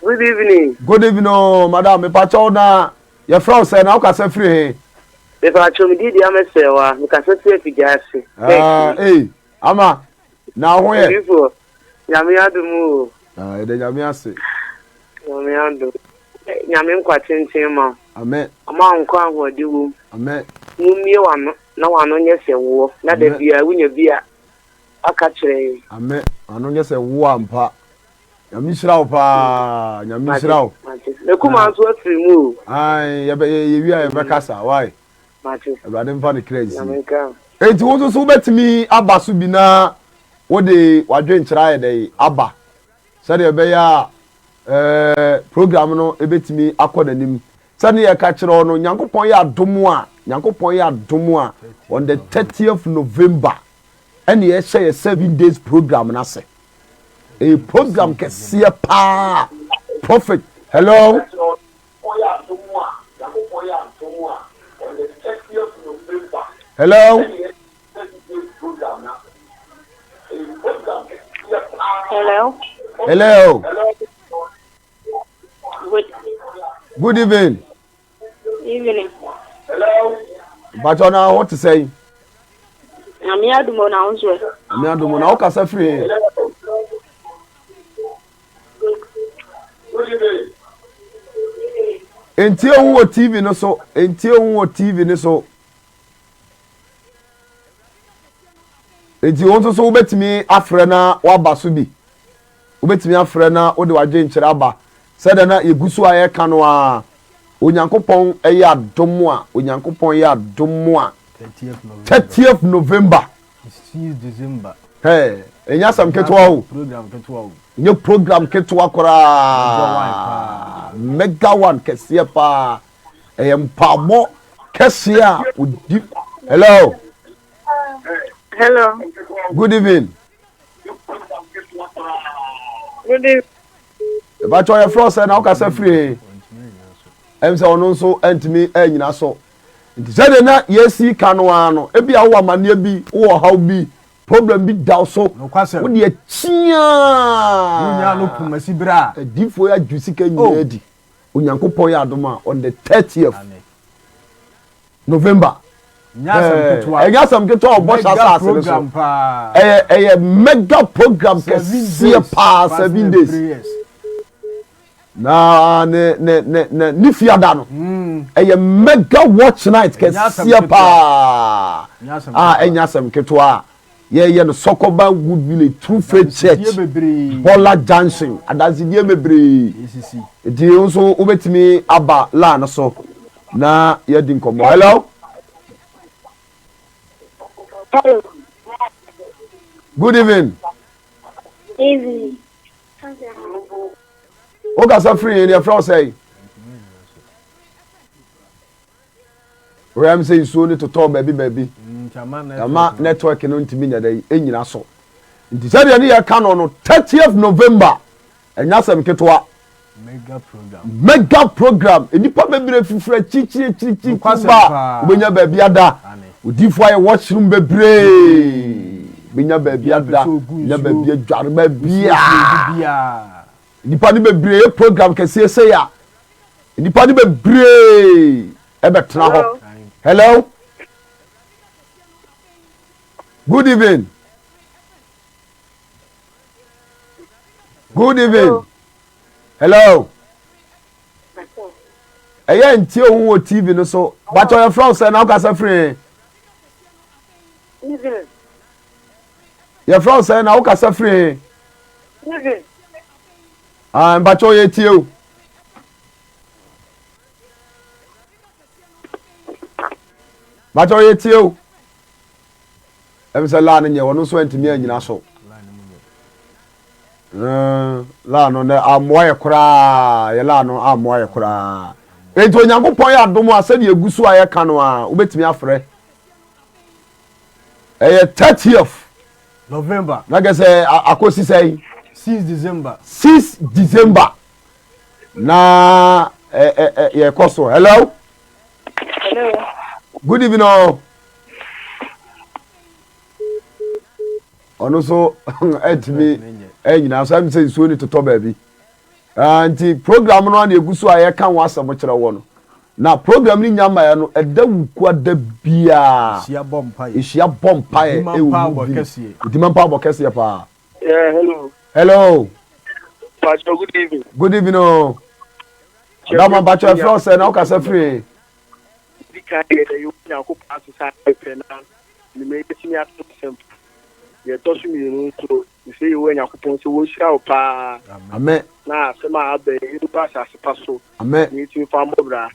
Good evening. Good evening, oh, madam. Mepakyɛw na yɛfrɛ wo sɛ na wokasa firi he? Mepakyɛw me din de Amesɛwa. Mekasa firi Afigya ase. Ah, ei, ama na wo ho yɛ? Odiyifoɔ, Nyame adom o. Ah, yɛda Nyame ase. Nyame adom. Nyame nkwa tenten ma wo. Amen. Ɔma wo nkwa ahoɔden wom. Amen. Mummie w'ano na w'ano nyɛ sɛ woɔ na da biara wonya bi a aka kyerɛ yɛn. Amen. Ano nyɛ sɛ woɔ ampa. Nyame nhyira wo paa. Nyame nhyira wo. Mate. Me kuma nso afiri mu o. Ae, yɛbɛ yɛwie a yɛbɛkasa. Why? Mate. Awurade mfa ne kra nsie. Nyame nka wo. Enti wo nso so wobɛtumi aba so bi na wode w'adwenkyerɛ ayɛ dɛn aba sɛdeɛ ɛbɛyɛ a ɛɛ program no ɛbɛtumi akɔ n'anim. Sɛdeɛ yɛka kyerɛ wo no, Nyankopɔn yɛ adom a, Nyankopɔn yɛ adom a, on the 30th November ɛne yɛhyɛ yɛ 7 days program no ase. Ɛyɛ program kɛseɛ paa. Prophet, hello? Hello? Hello. Hello? Good Good evening. evening. Mpakyɛw na ho te sɛn? Nyame adom o na wo nso ɛ. Nyame adom na wokasa firi he? Ntie ho wɔ TV no so. Ntie ho wɔ TV no so. Nti wo nso so wobɛtumi afrɛ na woaba so bi. Wobɛtumi afrɛ na wode w'adwenkyerɛ aba. Sɛdeɛ na yɛgu so a yɛreka no ara, Onyankopɔn yɛ adom a, Onyankopɔn yɛ adom a, 30th November. Hey, ɛnyɛ asɛm ketewa o. Ɛnyɛ program ketewa koraa. Mega one kɛseɛ paa. Ɛyɛ mpaabɔ kɛseɛ a odi. Hello. Hello. Good evening. Good evening. Ìbàkyɛ ɔyɛ frɛ sɛ na ɔkasa firi he. Ɛm sɛ ɔno nso ntumi ɛnyina so. Nti sɛdeɛ na yɛsi ka no ara no, ebi a wowɔ amanneɛ bi, wowɔ ɔhaw bi, problem bi da wo so, Nokwasɛm. wode akyiaa. Wonyaa no pomasi berɛ a. Adiyifoɔ yi adwo sika nyinaa Oh. adi. Onyankopɔn yɛ adom a, on the 30th Ane. November. Nyɛ asɛm ketewa. Ɛnyɛ asɛm ketewa wɔ bɔhyɛ Mega asase no so. program paa. Ɛyɛ ɛyɛ mega program Seven kɛseɛ days paa fasting seven and days. prayers. Na ne ne ne ne ne fiada no ɛyɛ mega watch night Ɛnyɛ asɛm kɛseɛ ketewa. paa Ɛnyɛ asɛm a ketewa. ɛnyɛ asɛm ketewa a yɛyɛ no Sɔkɔba Wood Village True Faith Church Adansedie bebree. Bɔla Junction adansedie bebree Esisi. nti wo nso wobɛtumi aba line no so na yɛadi nkɔmmɔ. Hello. Hello. Good evening. Evening. Wokasa firi yɛn yɛfrɛ wo sɛn? Woyam sɛ nsuo no totɔ baabi baabi. Ama network no ntumi nyɛ dɛ ɛnyina so. Nti sɛdeɛ ne yɛka no no 30th November ɛnyɛ asɛm ketewa. Mega program. Mega program. Nnipa bebree fifiri akyirikyiri akyirikyiri Nokwasɛm ba. paa. Wobɛnya baabi ada. Ane. Odiyifoɔ ayɛ washroom bebree. Bɛnya baabi Obiara pɛ ada. sɛ ogu Nya nsuo. baabi adware Osiesie baabiara. biara. Nnipa no bebree yɛ program kɛseɛ sei a, nnipa no bebree ɛbɛtena hɔ. Hello. Good evening. Good evening. Hello. Ɛyɛ ntie wo wɔ TV no so. Bàtɔ yɛ frɛ wo sɛ na wokasa firi he? Evening. Yɛfrɛ wo sɛ na wokasa firi he? Evening. Ah, mpakyɛ yɛ tie o. Mpakyɛ yɛ tie o. Ɛm sɛ laa no nyɛ ɔno nso antumi anyina so. Laa no nɛ ammoa yɛ koraa yɛ laa no ammoa yɛ koraa. Enti Onyankopɔn yɛ adom a sɛdeɛ egu so a yɛka no a wobɛtumi afrɛ. Ɛyɛ 30th November. Na kɛ sɛ akɔsi sɛn? 6 December. 6 December na yɛkɔ so. Hello. Hello. Good evening all. Ɔno nso ɛntumi ɛnyina so ɛm sɛ nsuo ne totɔ baabi. Ah, nti program no ana egu so a yɛka ho asɛm kyerɛ wɔ no. Na program no nya mmaeɛ no ɛda wukua da biara. Ehyia bɔ mpaeɛ. Ehyia bɔ mpaeɛ Edima ɛwɔ mpaabɔ mu kɛseɛ. Edima mpaabɔ kɛseɛ paa. Yeah, hello. Hello. Pastor, good evening. Good evening o. Adama mpakyɛ ɛfrɛ wo sɛ na wokasa firi. Di kan yɛ dɛ yɛwɔ Nyankopɔn ase sɛ ayɛ pɛ na nnwuma yɛtumi ato asɛmpa. Deɛ ɛtɔ so mmienu nso, mesrɛ Yehowa Nyankopɔn sɛ wɔnhyira wo paa. Amen. Na asɛm a aba yi ɛnkɔ asase pa so. Amen. Na yɛtumi fa mmɔ bra.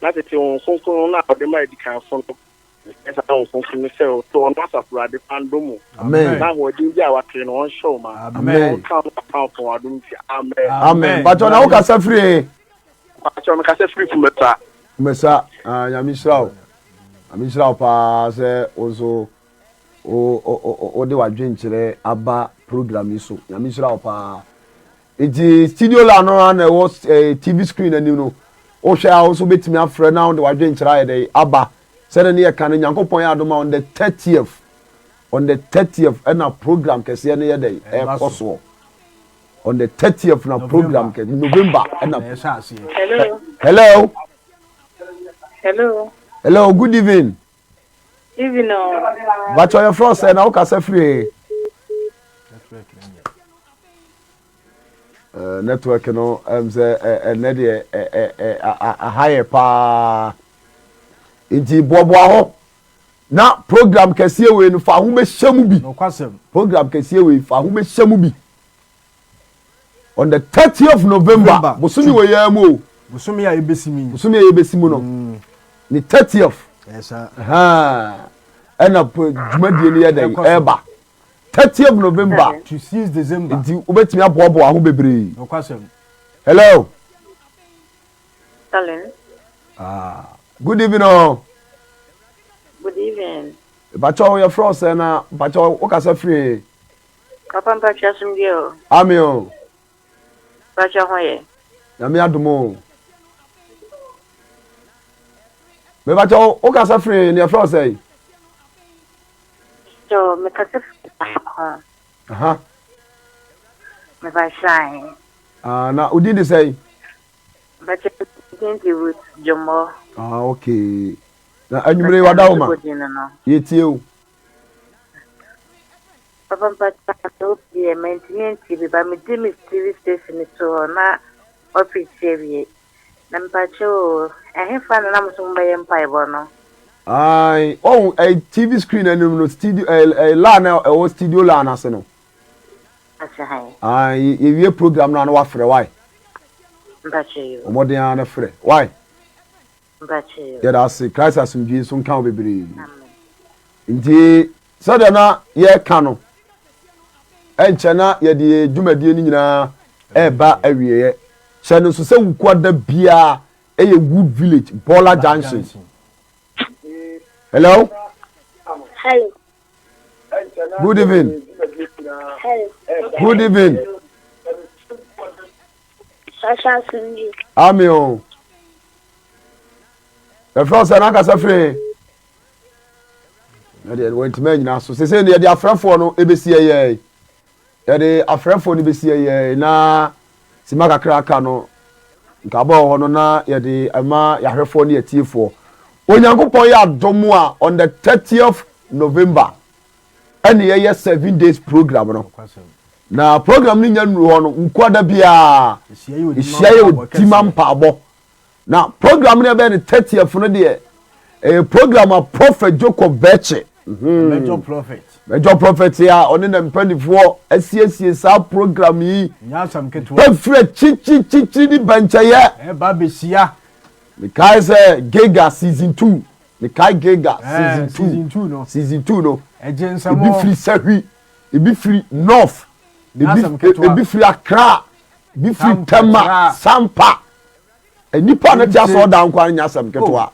Na tete Honhom Kronkron no a ɔde ma adikanfo no, mesrɛ saa Honhom Kronkron no sɛ ɔsɛ ɔno Asafo Awurade fa ndom wo. Amen. Na ahoɔden bi a wapere no ɔnhyɛ wo ma. Amen. Ɔnka wo apamfo wɔ adom nti. Amen. Amen. Mpakyɛ na wokasa firi he? Mpakyɛ mekasa firi Kumesa. Kumesa, ah, Nyame nhyira wo. Nyame nhyira wo paa sɛ wo nso wode w'adwenkyerɛ aba program yi so. Nyame nhyira wo paa. Nti studio la no ara na ɛwɔ eh, TV screen anim no. Wohwɛ a wo nso wobɛtumi afrɛ na wode w'adwenkyerɛ ayɛ dɛ aba. Sɛdeɛ ne yɛka no Nyankopɔn yɛ adom a on the 30th on the 30th ɛna program kɛseɛ no yɛ dɛ ɛkɔ soɔ. On the 30th na program kɛseɛ November ɛna. Hello. Hello. Hello. Hello, good evening. Evening o. Bàtchɔ yɛ frɔ sɛ na wokasa firi he? Eh, network no ɛm sɛ ɛnɛ deɛ aha yɛ paa nti boaboa hɔ na program kɛseɛ wei no fa ho bɛhyɛ mu bi program kɛseɛ wei fa ho bɛhyɛ mu bi on the 30th November bosome wɔ yɛn mu o bosome a yɛbɛsi mu bosome a yɛbɛsi mu no mm. ne 30th ɛna dwumadie no yɛ dɛn ɛba 30th November to 6 December nti wobɛtumi aboaboa ho bebree hello Darling. Ah, good evening oh. Good evening. Mpakyɛw yɛfrɛ wo sɛn na mpakyɛw wokasa firi he? Papa mpakyɛw asomdwie o. Amen o. Mpakyɛw ho yɛ? Nyame adom o. Mepakyɛw wokasa firi he na yɛfrɛ wo sɛn? Mpakyɛw mekasa firi Faako. Aha. Mepakyɛw ahe? Ah, na wo din de sɛn? Mpakyɛw me din de Ruth Dwommɔ. Ah, okay. Na anwummere yi wada wo ma? Yɛtie o. Papa mpakyɛw wo deɛ mantumi antie bi ba medi me TV station no to hɔ na wapreakyi awie. Na mpakyɛw o, ɛhefa na na mo nso mobɛyɛ mpaebɔ no? Ae, ɔhu ɛyɛ TV screen anim no studio ɛyɛ ɛyɛ line a ɛwɔ studio line ase no. Mpakyɛ han. Ae, yɛwie program no a na wafrɛ why? Mpakyɛ yo. Ɔmɔden ara na frɛ why? Yɛda ase. Christ asomdwie nso nka wo bebree. Nti sɛdeɛ na yɛreka no, ɛnkyɛ na yɛde yɛn dwumadie no nyinaa ɛreba awieɛ. Hyɛ no nso sɛ Wukuada biara ɛyɛ Wood Village, Bola Junction. Hello? Hello. Good evening. Hello. Good evening. Amen o. Ɛfrɛ wo sɛ n'ankasa firi he? Na deɛ wɔntumi anyina so. Sese no yɛde afrɛfoɔ no ɛbɛsi ɛyɛɛ. Yɛde afrɛfoɔ no bɛsi ɛyɛɛ na sima kakra aka no nkaabɔ wɔ hɔ no na yɛde ɛma yɛahwɛfoɔ ne yɛtiefoɔ. Onyankopɔn yɛ adom a on the 30th November ɛne yɛyɛ 7 days program no. Na program no nya nnuru hɔ no, nkuada biara ɛhyia yɛ ɔtima mpaabɔ. Na program no ɛbɛyɛ no 30th no deɛ, ɛyɛ program a Prophet Jacob Bɛkye, Major Prophet, Major Prophet a ɔne na mpanimfoɔ asiesie saa program yi bɛfiri akyikyikyikyi ne bɛnkyɛyɛ. Ɛba bɛhyia. Mekae sɛ Gilgal season 2, mekae Gilgal season 2, season 2 no, ebi firi Sahwi, ebi firi North, ebi firi Accra, ebi firi Tema, Sampa. Nnipa no te asɔɔdan nko ara nyɛ asɛm ketewa.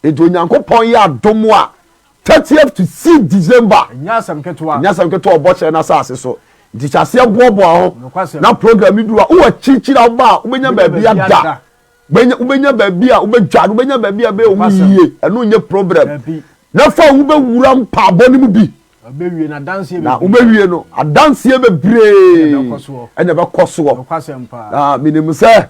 Nti Onyankopɔn yɛ adom a 30th to 6 December. Ɛnyɛ asɛm ketewa. Ɛnyɛ asɛm ketewa ɔbɔ hyɛ n'asase so. Nti hyɛ aseɛ boaboa ho na program yi duru a wowɔ akyirikyiri a woba a wobɛnya baabi ada. Wobɛnya baabi a wobɛdware, wobɛnya baabi a ɛbɛyɛ wo yie. Ɛno nyɛ problem. Na fa wo bɛwura mpaabɔ no mu bi. Na wobɛwie no adanseɛ bebree ɛna ɛbɛkɔ soɔ. Na menim sɛ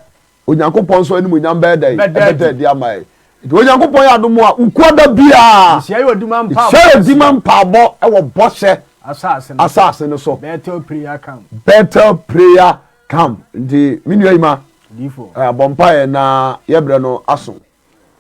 Onyankopɔn nso animuonyam bɛyɛ dɛn? Ɛbɛda adi ama yɛn. Nti Onyankopɔn yɛ adom a, Wukuada biara, Nhyia yɛ odima mpaabɔ wɔ bɔhyɛ asase no so. Bethel Prayer Camp. Bethel Prayer Camp. Nti me nua Yima, bɔ mpaeɛ na yɛbrɛ no aso.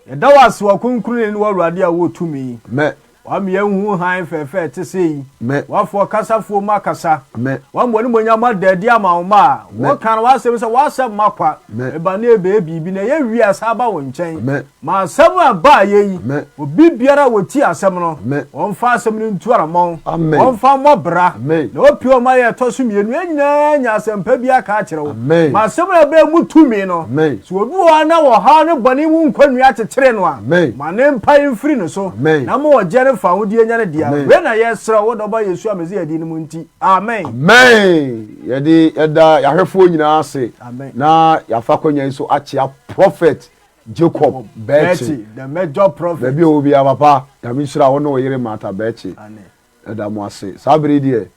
Yɛda wo ase Ɔkronkronni ne w'Awurade a wowɔ tumi. Mɛ. Wama yɛahu hann fɛfɛ a ɛte sɛɛ yi. Mɛ. W'afa ɔkasafoɔ mu akasa. Mɛ. Wama w'animuonyam ada adi ama wo mma a. Mɛ. Woka no w'asɛm sɛ w'asɛm mma kwa. Mɛ. Ɛba na ɛbɛyɛ biribi na ɛyɛ wie a san ba wo nkyɛn. Mɛ. Ma asɛm a ɛbaeɛ yi, Mɛ. obi biara a ɔtie asɛm no, Mɛ. ɔmfa asɛm no ntu anammɔn. Amen. Ɔmfa mmɔ bra. Amen. Na wapue ɔma yɛ ɛtɔ so mmienu. Yɛn nyinaa anya asɛmpa bi aka akyerɛ wo. Amen. Ma asɛm no ɛbɛyɛ mu tumi no. Amen. Sɛ obi wɔ hɔ a na ɔhaw ne bɔne mu nkɔnnua akyekyere no a, Amen. ma ne mpae mfiri ne so, Amen. na ma ɔgyeɛ ne fawohodie nyɛ ne dea. Amen. Wei na yɛsrɛ wo, Dɔba Yesua Mesia din no mu nti. Amen. Amen. Yɛde yɛda yɛahwɛfoɔ nyinaa ase Amen. na yɛafa kwanya yi so akyea Prophet Jacob Bɛɛkye. The major prophet. Baabi a ɔwɔ biara papa, Nyame nhyira wo ne wo yere Martha Bɛɛkye. Amen. Yɛda mo ase. Saa bere yi deɛ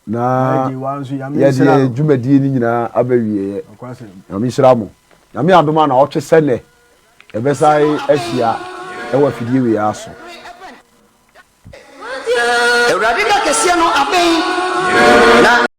na yɛde yɛn dwumadie no nyinaa aba wieɛ. Nyame nhyira mo. Nyame adom a na ɔtwe sɛ nɛ yɛbɛsan ahyia ɛwɔ afidie wei ara so. Awurade da kɛseɛ no abɛn, na.